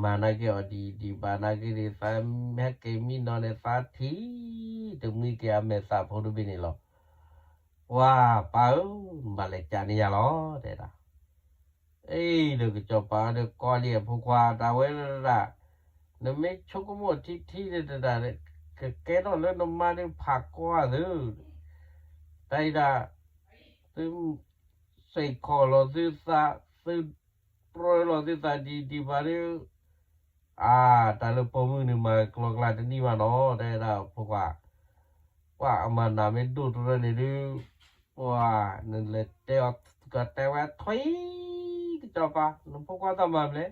မၤနာ်က့ၤအီၤဒ်အံၤဒ်ဘၣ်နာ်က့ၤဒီး သးဟဲက့ၤမံနီၤန့ၣ် သးထံၣ်တမှံက့ၤအမဲာ်သၣ်ဖိတဘ့ၣ်န့ၣ်လီၤ. ပှၤပၢ်ဧၢ နဘၣ်လဲၤကးန့ၢ်ယၤလီၤ တဲဒၣ် အ့ ဒီးကစီၤပၤဒီး ကီလံအဖိခွါ တၢ်ဝဲဒၣ် နမ့ၢ်ဆိကမိၣ်ထံထံဒီးတဒၣ် ကကဲထီၣ်လၢနမါဒီးဖးကွၢ်သု, တၢ်အံၤဒၣ် သုစ့ၢ်ကီးလီၤသုသး သုပြၢလီၤသုသးဒ်ဒ်ဘၣ်ဒီး အါ တၢ်လၢပိာ်မုၣ်န့ၣ်မၤကျီကျါတနံၣ်ဘၣ်နီၤ တဲဒၣ်ဖိခွါ, ပှၤအမၤနၤမ့ၢ်ဒိၣ်တရၢန့ၣ်ဒုး ပှၤ နလဲၤတဲအီၤ ကတဲဝဲထွံၣ် ကစီၤပၤ နဖိခွါတၢ်မၤမလဲၣ်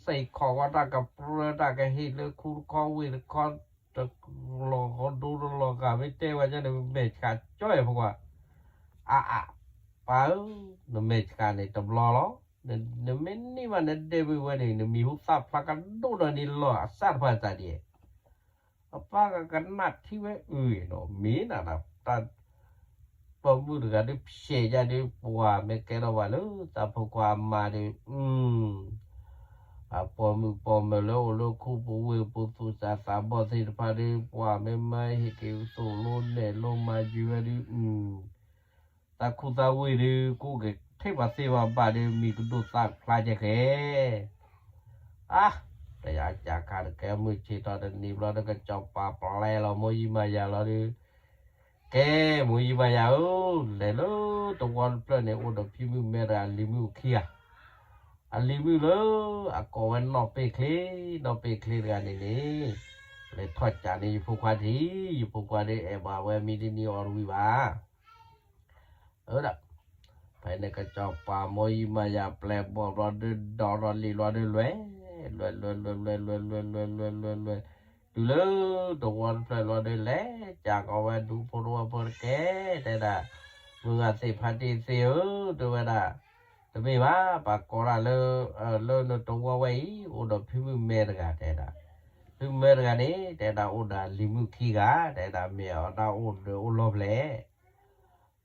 စ့ၢ်ကီးဝဲတၢ်ကပြၢတၢ်ကဟ့ၣ်လၢခူတခီဝ့ၢ်တခီ တလီၤဒိတလီၤဂာ် မ့ၢ်တဲဝဲန့ၣ် မဲာ်ဆှးကၠီယဲၢ်ဖိခွါ, အါအါ ပၢ်ဧၢ နမဲာ်ဆှးန့ၣ်တဘျီလီၤ, နမ့ၢ်န့ၢ်ဘၣ်နဒဲမုၢ်ဝဲန့ၣ် နမံၤဟူသၣ်ဖျါကဒိၣ်ဒီးန့ၣ်လီၤ အစၢ်တဖၣ်စၢ်ဒ် အပၢ်ကကနၣ်ထံဝဲအုၣ်နီၤ မ့ၢ်နၤ တၢ် ပိာ်မုၣ်တဂၤဒုးဖျဲးယၤဒုး ပှၤမ့ၢ်ကဲထီၣ်ဘၣ်လၢသးဖိခွါအမါဒုး အပိာ်မုၣ်ပိာ်မၢၤလၢအိၣ်လၢခူပူၤဝ့ၢ်ပူၤသူၣ်စၢ်သးဘီၣ်သ့ၣ်တဖၣ်ဒီး ပှၤမ့ၢ်မၤဟ့ၣ်က့ၤသိၣ်လိနဲၣ်လိမၤယုၤဝဲဒုး သးခူသးဝ့ၢ်ဒုး ကအိၣ်က့ၤထဲပှၤသ့ပှၤဘၣ်ဒီး မံၤကဒိၣ်သၣ်ဖျါကဲဃဲ အါ တယၤကခါတကဲမုၢ်ဆ့ၣ်ထီၣ်တနံၤဘျီဒီး ကစီၤပၤပျဲလီၤမိၢ်ယံၤမၤယၤလီၤဒုး ကဲ မိၢ်ယံၤမၤယၤဧၢ, လဲၤလၢတဝီတဖျၢၣ်န့ၣ် အိၣ်ဒီးဖံမုၣ်မဲတဂၤ အလံၤမုၣ်အိၣ်ခံဂၤ, အလံၤမုၣ်လၢအကိးဝဲနီၢ်ပ့ၢ်ချ့, နီၢ်ပ့ၢ်ချ့တဂၤန့ၣ်န့ၣ် လဲၤထီၣ်ကးန့ၢ်ယဖိခွါထံ, ယဖိခွါဒုးအဲၣ်ဘၣ်ဝဲမံတနံၤအီၤတဝံၤဘၣ်. အၢဒီး ဖဲန့ၣ်ကစီၤပၤမိၢ်အံၤမၤယၤပျဲၢ်ဘီၣ်ဘျီဒုး ဒီးထီၣ်လံာ်ဘျီဒုး လွဲ လွဲ လွဲ လွဲ လွဲ လွဲ လွဲ လွဲ တုၤလၢတဝီတဖျၢၣ်ဘျီဒုး လဲၤကးကီးဝဲဒူဖိတဝီဖိတကဲ တဲဒၣ်, မုၢ်ဂၤသ့ၣ်ဖါတံၢ်သ့ၣ်ဧၢ, တဲဝဲဒၣ်, တမ့ၢ်ဘၣ်, ပှၤကိးဒၣ်လၢ လၢနတဝီဝဲအံၤ အိၣ်ဒီးဖံမုၣ်မဲတဂၤ တဲဒၣ်, ဖံမုၣ်မဲတဂၤန့ၣ် တဲဒၣ်အိၣ်ဒီးလံၤမုၣ်ခံဂၤ တဲဒၣ် မ့ၢ်အတၢ်အိၣ်ဒီးအိၣ်လီၤဖျဲၣ်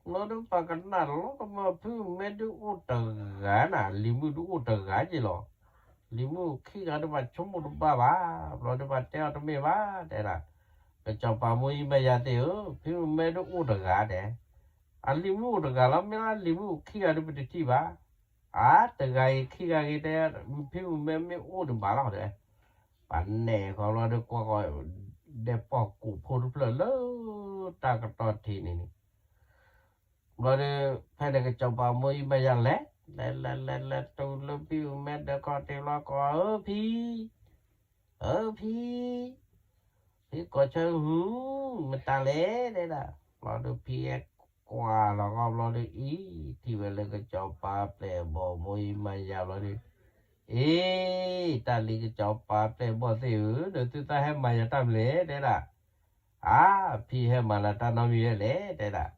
လီၤဒုးပှၤကနၣ်လီၤကမၢ် ဖံမုၣ်မဲဒုးအိၣ်တဂၤနၤ လံၤမုၣ်ဒုးအိၣ်တဂၤက့လီၤ. လံၤမုၣ်ခံဂၤဒုးဘၣ်ဆိကမိၣ်တဘၣ်ဘၣ်, ဘျီဒုးပှၤတဲအီၤတမ့ၢ်ဘၣ် တဲဒၣ်, ကစီၤပၤမိၢ်အံၤမၤယၤသ့ၣ်ဧၢ, ဖံမုၣ်မဲဒုးအိၣ်တဂၤတဲ, အလံၤမုၣ်အိၣ်တဂၤလီၤ မ့ၢ်လၢလံၤမုၣ်ခံဂၤဒုးပတထံၣ်ဘၣ်, အါ တဂၤဂ့ၤခံဂၤဂ့ၤတဲ, ဖံမုၣ်မဲမ့ၢ်အိၣ်ဒံးဘၣ်လီၤတဲ ပှၤနဲၣ်ဃီဘျီဒုးကွၢ်ဃီ, ဒဲးပီၢ်ကူၣ်ဖိတဖျၢၣ်လၢ တၢ်ကတီၢ်ထံးန့ၣ်န့ၣ်, ဘျီဒုး ဖဲန့ၣ်ကစီၤပၤမိၢ်အံၤမၤယၤလဲၤ, လဲၤလဲၤလဲၤလဲၤတုၤလၢဖံမုၣ်မဲဒၢးခီၣ်ထံးလီၤကိး အၢဖံ, အၢဖံ, ဖံကိးဆၢဟူ, မတၤလဲၣ် တဲဒၣ်, ဘျီဒုးဖံအဲၣ်ကွၢ်လီၤဃီဘျီဒုးအံၤ, ထံၣ်ဝဲလၢကစီၤပၤပျဲၢ်ဘီၣ်မိၢ်အံၤမၤယၤဘျီဒုး အ့, တၢ်လံၤကစီၤပၤပျဲၢ်ဘီၣ်သ့ၣ်ဧၢ, ဒီးသုသးဟဲမၤယၤတၢ်မနုၤလဲၣ် တဲဒၣ်, အါ, ဖံဟဲမၤလၢတၢ်နီတမံၤလဲၣ် တဲဒၣ်,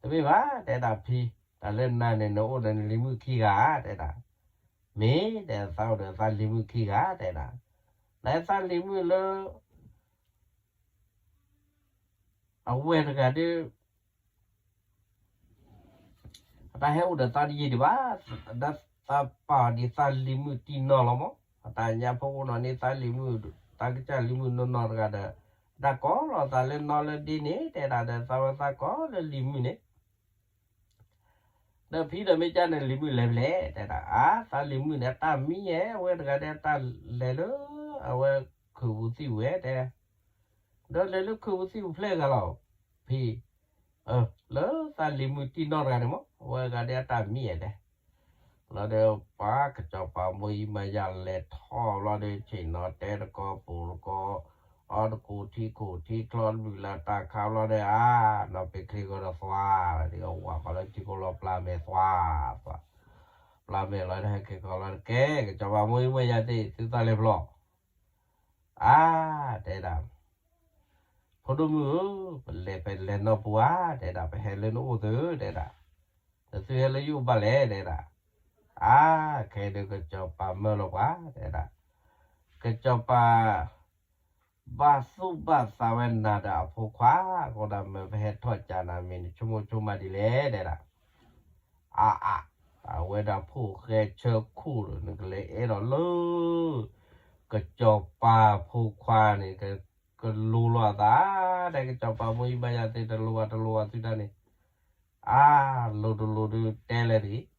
တမ့ၢ်ဘၣ် တဲဒၣ်ဖံ, တၢ်လၢနၤန့ၣ် နအိၣ်ဒီးနလံၤမုၣ်ခံဂၤ တဲဒၣ်, မ့ၢ်တဲသးအိၣ်ဒီးသးလံၤမုၣ်ခံဂၤ တဲဒၣ်, နသးလံၤမုၣ်လၢ အဝဲတဂၤဒုး အတၢ်ဟဲအိၣ်ဒီးသးတယံာ်ဒံးဘၣ်, ဒီးသးပာ်ဒံးသးလံၤမုၣ်တံၢ်နီၢ်လီၤမး, အတၢ်ညါဖိအိၣ်နီၢ်န့ၣ်သးလံၤမုၣ်, သးကစၢ်လံၤမုၣ်နီၢ်နီၢ်တဂၤဒီး, တၢ်ကိးလီၤသးလၢနီၢ်လၢဒ့န့ၣ် တဲဒၣ်ဒီးသးဝဲသးကိးလၢလံၤမုၣ်န့ၣ် ဒီးဖံဒီးမ့ၢ်ကၢ်န့ၣ်လံၤမုၣ်လဲၤဖဲလဲၣ် တဲဒၣ်, အါ, သးလံၤမုၣ်န့ၣ် အတၢ်မံယဲ, အဝဲတဂၤဒဲးတၢ်လဲၤလၢ အဝဲခုးပူၤသံၣ်ဝဲတဲ, ဒီးလဲၤလၢခုးပူၤသံၣ်ပူၤဖျဲၣ်ဂၤလီၤ, ဖံ, လၢသးလံၤမုၣ်တံၢ်နီၢ်တဂၤန့ၣ်မး, အဝဲတဂၤဒဲးအတၢ်မံယဲတဲ လီၤဒီးပှၤကစီၤပၤမိၢ်အံၤမၤယၤလဲၤထီၣ်ဘျီဒီး ဆ့ၣ်နီၤတဲတကီၢ်ပူၤတကီၢ်, အီတကူာ်ထံကူာ်ထံချီတဘျုးလၢတၢ်ခးဘျီဒီး အါ, နီၢ်ပ့ၤချ့ကီဒီးသွါ, ဒ်အဝၤဃီလၢထံကိလီၤပျၢ်မဲာ်သွါ, သွါ, ပျၢ်မဲာ်လီၤဒီးဟဲက့ၤကီလီၤတကဲ, ကစီၤပၤမိၢ်အံၤမၤယၤသ့ၣ် သုသးလဲၤဖျီၣ် အါ, တဲဒၣ်, ဖိဒိၣ်မုၣ်ဧၢ, ပလဲၤဖဲလဲၤနီၢ်ပူၤဧါ, တဲဒၣ်, ပဟဲလၢနအိၣ်သု, တဲဒၣ်, ဒီးသုဟဲလၢယအိၣ်ဘၣ်လဲၣ်, တဲဒၣ်, အါ, ခဲအံၤဒုးကစီၤပၤမၢလီၤပှၤ, တဲဒၣ်, ကစီၤပၤ ဘၣ်သူၣ်ဘၣ်သးဝဲနၤဒီးအဖိခွါ, အဃိဒီးမ့ၢ်ပဟဲထီၣ်ကးနၤမ့ၢ်နဆိကမိၣ်ဆိကမးဒ်လဲၣ်, တဲဒၣ်, အါအါ, အဝဲဒၣ်ဖိၣ်ဃဲဆၢခိၣ်ဒီး နကလဲၤအဲၣ်ဒိးလၢ ကစီၤပၤဖိခွါန့ၣ် ကလိၤလီၤအသး, ဒီးကစီၤပၤမိၢ်အံၤမၤယၤသ့ၣ်တလိၤဘၣ်တလိၤဘၣ်သုတၢ်န့ၣ်, အါ, လိၤတလိၤဒုးတဲလဲၣ်တဂ့ၤ,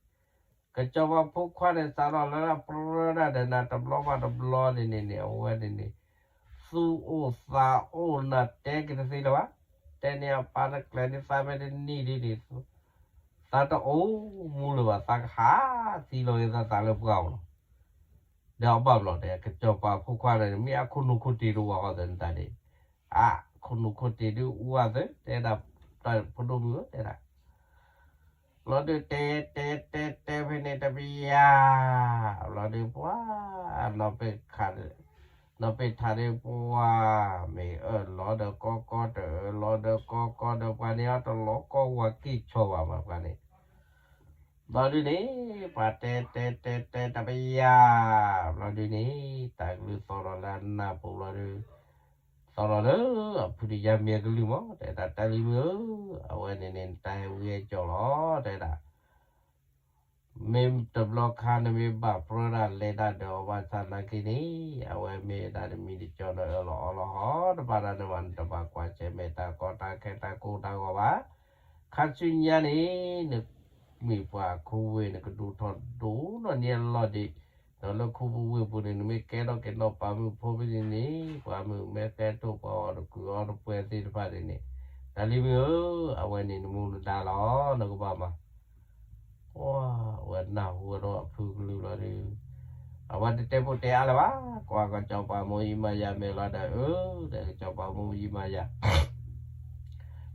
ကစီၤပၤဖိခွါန့ၣ် စးထီၣ်လၢပြၢဒၣ်ဒီးနၤတဘျီဘၣ်တဘျီန့ၣ်န့ၣ်န့ၣ် အဝဲန့ၣ်န့ၣ် သူၣ်အိၣ်သးအိၣ်နၤတဲက့ၤတသ့လၢၤဘၣ်, တဲန့ၣ်အပၢ်တကျဲၤန့ၢ်သးဖဲတနံၣ်ဒ်န့ၣ် သးတအိၣ်မူလၢၤဘၣ် သးကဟးသံလီၤက့ၤသးသးလၢပှၢ်အအိၣ်လီၤ, ဒီးအဘၣ်ဘျီတဲ ကစီၤပၤဖိခွါန့ၣ် မ့ၢ်အခိၣ်နူာ်ခိၣ်တ့ၢ်တအိၣ်အဃိသတးန့ၣ်, အါ, ခိၣ်နူာ်ခိၣ်တ့ၢ်ဒုးအိၣ်ဝဲသ့ တဲဒၣ်, ဖိဒိၣ်မုၣ်ဧၢ တဲဒၣ် ဘျီဒုးတဲတဲတဲတဲဖဲန့ၣ်တပယၤ, ဘျီဒုးပှၤ, နီၢ်ပ့ၢ်ခး, နီၢ်ပ့ၢ်ထးဒုးပှၤ, မ့ၢ်အၢၣ်လီၤဒီးကီကီတအၢၣ်လီၤဒီးကီကီဒီးပှၤန့ၣ် အတလီၤကီဝၤကံၢ်ဆီဘၣ်မးပှၤန့ၣ်, ဘျီဒုးန့ၣ် ပှၤတဲတဲတဲတဲတပယၤ, ဘျီဒုးန့ၣ် တၢ်ကလုၢ်သီၣ်ထီၣ်လၢအနၢ်ပူၤဘျီဒုး သီၣ်ထီၣ်လၢအဖုတယါမ့ၢ်အကလုၢ်မး တဲဒၣ်တၢ်လံၤမုၣ်ဧၢ, အဝဲန့ၣ်န့ၣ် နတၢ်ဟဲဝံဟဲကၠီလီၤ တဲဒၣ်, မ့ၢ်တဘျီခါနမ့ၢ်ဘၣ်ပြၢဒၣ်လဲၤတၢ်ဒီးအီၤဘၣ်ဆၣ်နာ်က့န့ၣ်, အဝဲမ့ၢ်ဒၣ်နမံၤတကၠီဒီးအၢၣ်လီၤအီလီၤဟီတဘၣ်ဒီးနဘၣ် နတဘၣ်ကွၢ်ဆၢၣ်မဲာ်တၢ်ကီတၢ်ခဲတၢ်ကိၢ်တၢ်ဂီၤဘၣ်, ခါဆူညါန့ၣ် န မ့ၢ်ပှၤခိဝ့ၢ် နကဒိၣ်ထီၣ်ဒိၣ်နီၢ်နံၤအလီၢ်ဒံး, ဒီးလၢခိပူၤဝ့ၢ်ပူၤန့ၣ် နမ့ၢ်ကဲထီၣ်က့ၤနီၢ်ပၤမုၣ်ဖိဖဲန့ၣ်န့ၣ် ပှၤမုၣ်မဲကဲထီၣ်ပှၤအီၣ်တကုာ်အီတပှဲၤသ့ၣ်တဖၣ်န့ၣ်န့ၣ်, တၢ်လံၤမုၣ်ဧၢ, အဝဲန့ၣ်နမူနဒါလီၤ နကဘၣ်မၤ ပှၤဝဲနၢ်ဟူဝဲဒီးအဖုကလုၢ်လီၤဒုး, အဝဲတတဲဖိတဲအါလၢၤဘၣ်, ကွၢ်ကစီၤပၤမိၢ်အံၤမၤယၤမဲာ်လီၤဒီး အၢ ဒီးကစီၤပၤမိၢ်အံၤမၤယၤ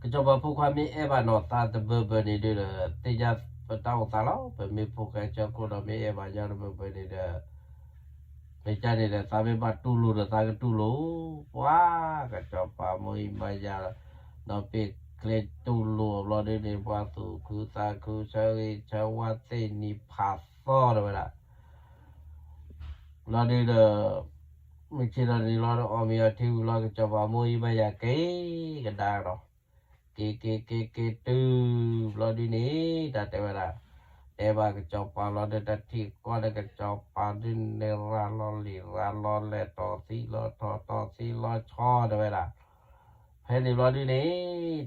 ကစီၤပၤဖိခွါမ့ၢ်အဲၣ်ဘၣ်နီၢ်သးတဘၢဘၢန့ၣ်ဒီး သ့ၣ်ညါပတၢ်အိၣ်သးလီၤ. ပမ့ၢ်ဖိဃဲဆၢခိၣ်ဒီးမ့ၢ်အဲၣ်ဘၣ်ညီတဘၢဘၢန့ၣ်ဒီး မ့ၢ်ကန့ၣ်ဒီး သးမ့ၢ်ဘၣ်တူၢ်လိာ်ဒီးသးကတူၢ်လိာ်, ပှၤကစီၤပၤမိၢ်အံၤမၤယၤ ဒီးပ့ၤချ့တူၢ်လိာ်အဘျီဒုန့ၣ် ပှၤသူၣ်ခုသးခု ဆၢဂ့ၤဆၢဝါသ့ၣ်နံၤဖးသီတဝဲဒၣ် ဘျီဒုဒီး မုၢ်ဆ့ၣ်ထီၣ်န့ၣ်လီၤဒီး အီၣ်မ့ၤအီထံဝံၤလီၤ ကစီၤပၤမိၢ်အံၤမၤယၤက့ၤကဒါဒီး က့ၤက့ၤက့ၤက့ၤတုၤဘျီဒုန့ၣ် တၢ်တဲဝဲဒၣ် တဲဘၣ်ကစီၤပၤလီၤဒီး တၢ်ထံၣ်ကီၢ်ဒီးကစီၤပၤဒုန့ၣ် ရၤလီၤလံာ်ရၤလီၤလဲၢ် တီၢ်သံလီၤထီၣ် တီၢ်သံလီၤဆီတဝဲဒၣ် ဖဲန့ၣ်ဘျီဒုန့ၣ်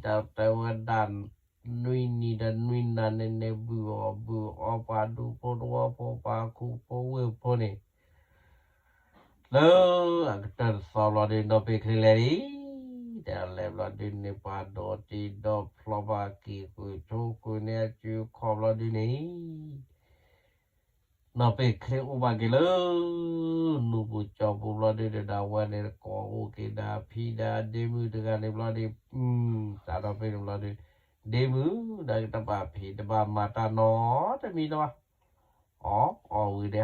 တၢ်တဲဝဲဒၣ် နွံနံၤဒီးနွံနၤန့ၣ်န့ၣ် ဘုၣ်အီၣ်ဘုၣ်အီပှၤဒူဖိတဝီဖိ ပှၤခူဖိဝ့ၢ်ဖိန့ၣ် လၢအကတၢၢ်တသီဘျီဒု နီၢ်ပ့ၤချ့လဲၤလံ, တဲလဲၤဘျီဒုန့ၣ် ပှၤဒိးတ့ဒိးဖျီ ပှၤက့ၤဃုာ်ဆိဃုာ်န့ၢ်အစုအခီၣ်ဘျီဒုန့ၣ် နီၢ်ပ့ၤချ့အိၣ်ဘၣ်က့ၤလၢ နူၢ်ပူၤကၠီပူၤဘျီဒုဒီး အဝဲန့ၣ် ကိးအိၣ်က့ၤဒီးအဖံဒီးအဒ့မုၣ်တဂၤန့ၣ်ဘျီဒု စးထီၣ်ဖဲန့ၣ်ဘျီဒု ဒ့မုၣ် ဒီးကတဘၣ်ဖံးတဘၣ်မၤတၢ်နီတမံၤလၢၤဘၣ် အီၣ်အီၣ်ဝံၤဒီးဟး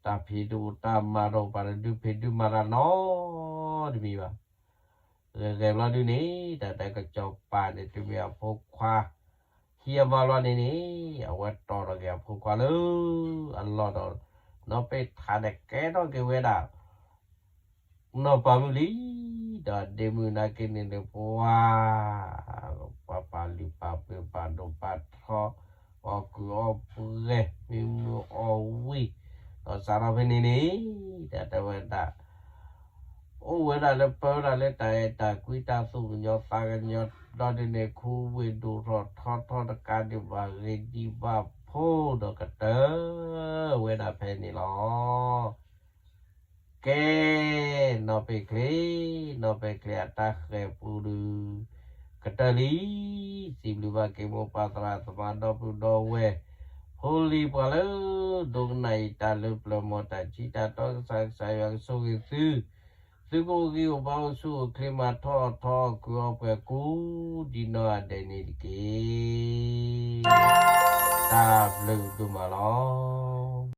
တၢ်ဖံးတအိၣ်တၢ်မၤတအိၣ် ပှၤတဒုဖံးဒုမၤတၢ်နီတမံၤဘၣ်. ဂဲၤဂဲၤဘျီဒုန့ၣ် တၢ်တဲကစီၤပၤန့ၣ် တုၤမ့ၢ်အဖိခွါ ဟံးအမါဘျီန့ၣ်န့ၣ် အဝဲတီၢ်ထီၣ်က့ၤအဖိခွါလၢအလီၢ်ဒီး နီၢ်ပ့ၤထးန့ၣ်ကဲထီၣ်က့ၤဝဲဒၣ် နီၢ်ပၤမုၣ်လံ, ဒီးဒ့မုၣ်နာ်က့န့ၣ်န့ၣ် ပှၤ ပှၤပာ်လုၢ်ပာ်ပှ့ၤပာ်ဒိၣ်ပာ်ထီ အီၣ်ကုၢ်အီၣ်ပှဲၤ မံမုာ်အီၣ်ဝံၤ ဒီးစးထီၣ်ဖဲန့ၣ်န့ၣ် တၢ်တဲဝဲဒၣ် အိၣ်ဝဲဒၣ်လၢပၢဝဲဒၣ်လၢတၢ်အဲၣ်တၢ်ကွံတၢ်သူၣ်ကညီၤသးကညီၤ ဘျီဒုန့ၣ် ခူဝ့ၢ်ဒိၣ်ထီၣ်ထီထီတကးဒံးဘၣ် ဂ့ၤဒံးဘၣ်ဖိဒီးကတၢၢ်ဝဲဒၣ်ဖဲန့ၣ်လီၤ. ကဲ နီၢ်ပ့ၤချ့ နီၢ်ပ့ၤချ့အတၢ်ဃဲၤပူၤဒု ကတၢၢ်လံ. စံးဘျုးဘၣ်က့ၤမိၢ်ပၢ်သရၣ်သမါဒီပုၢ်ဒီဝဲၢ် ဖိလံၤပှၤလၢ ဒိကနၣ်အံၤတၢ်လၢပျၢၤ မ်တၢ်ထံၣ်တၢ်တီ ကစၢ်ကစၢ်ယွၤကဆိၣ်ဂ့ၤသု သုကအိၣ်ဂံၢ်အိၣ်ဘါအိၣ်ဆူၣ်အိၣ်ချ့ မၤထီၣ်အီၣ်ထီအီၣ် ကုၢ်အီၣ်ပှဲၤကိးဒံနီၢ်ဂၤဒဲးန့ၣ်တက့ၢ်. တၢ်ဘျုးဒိၣ်မးလီၤ.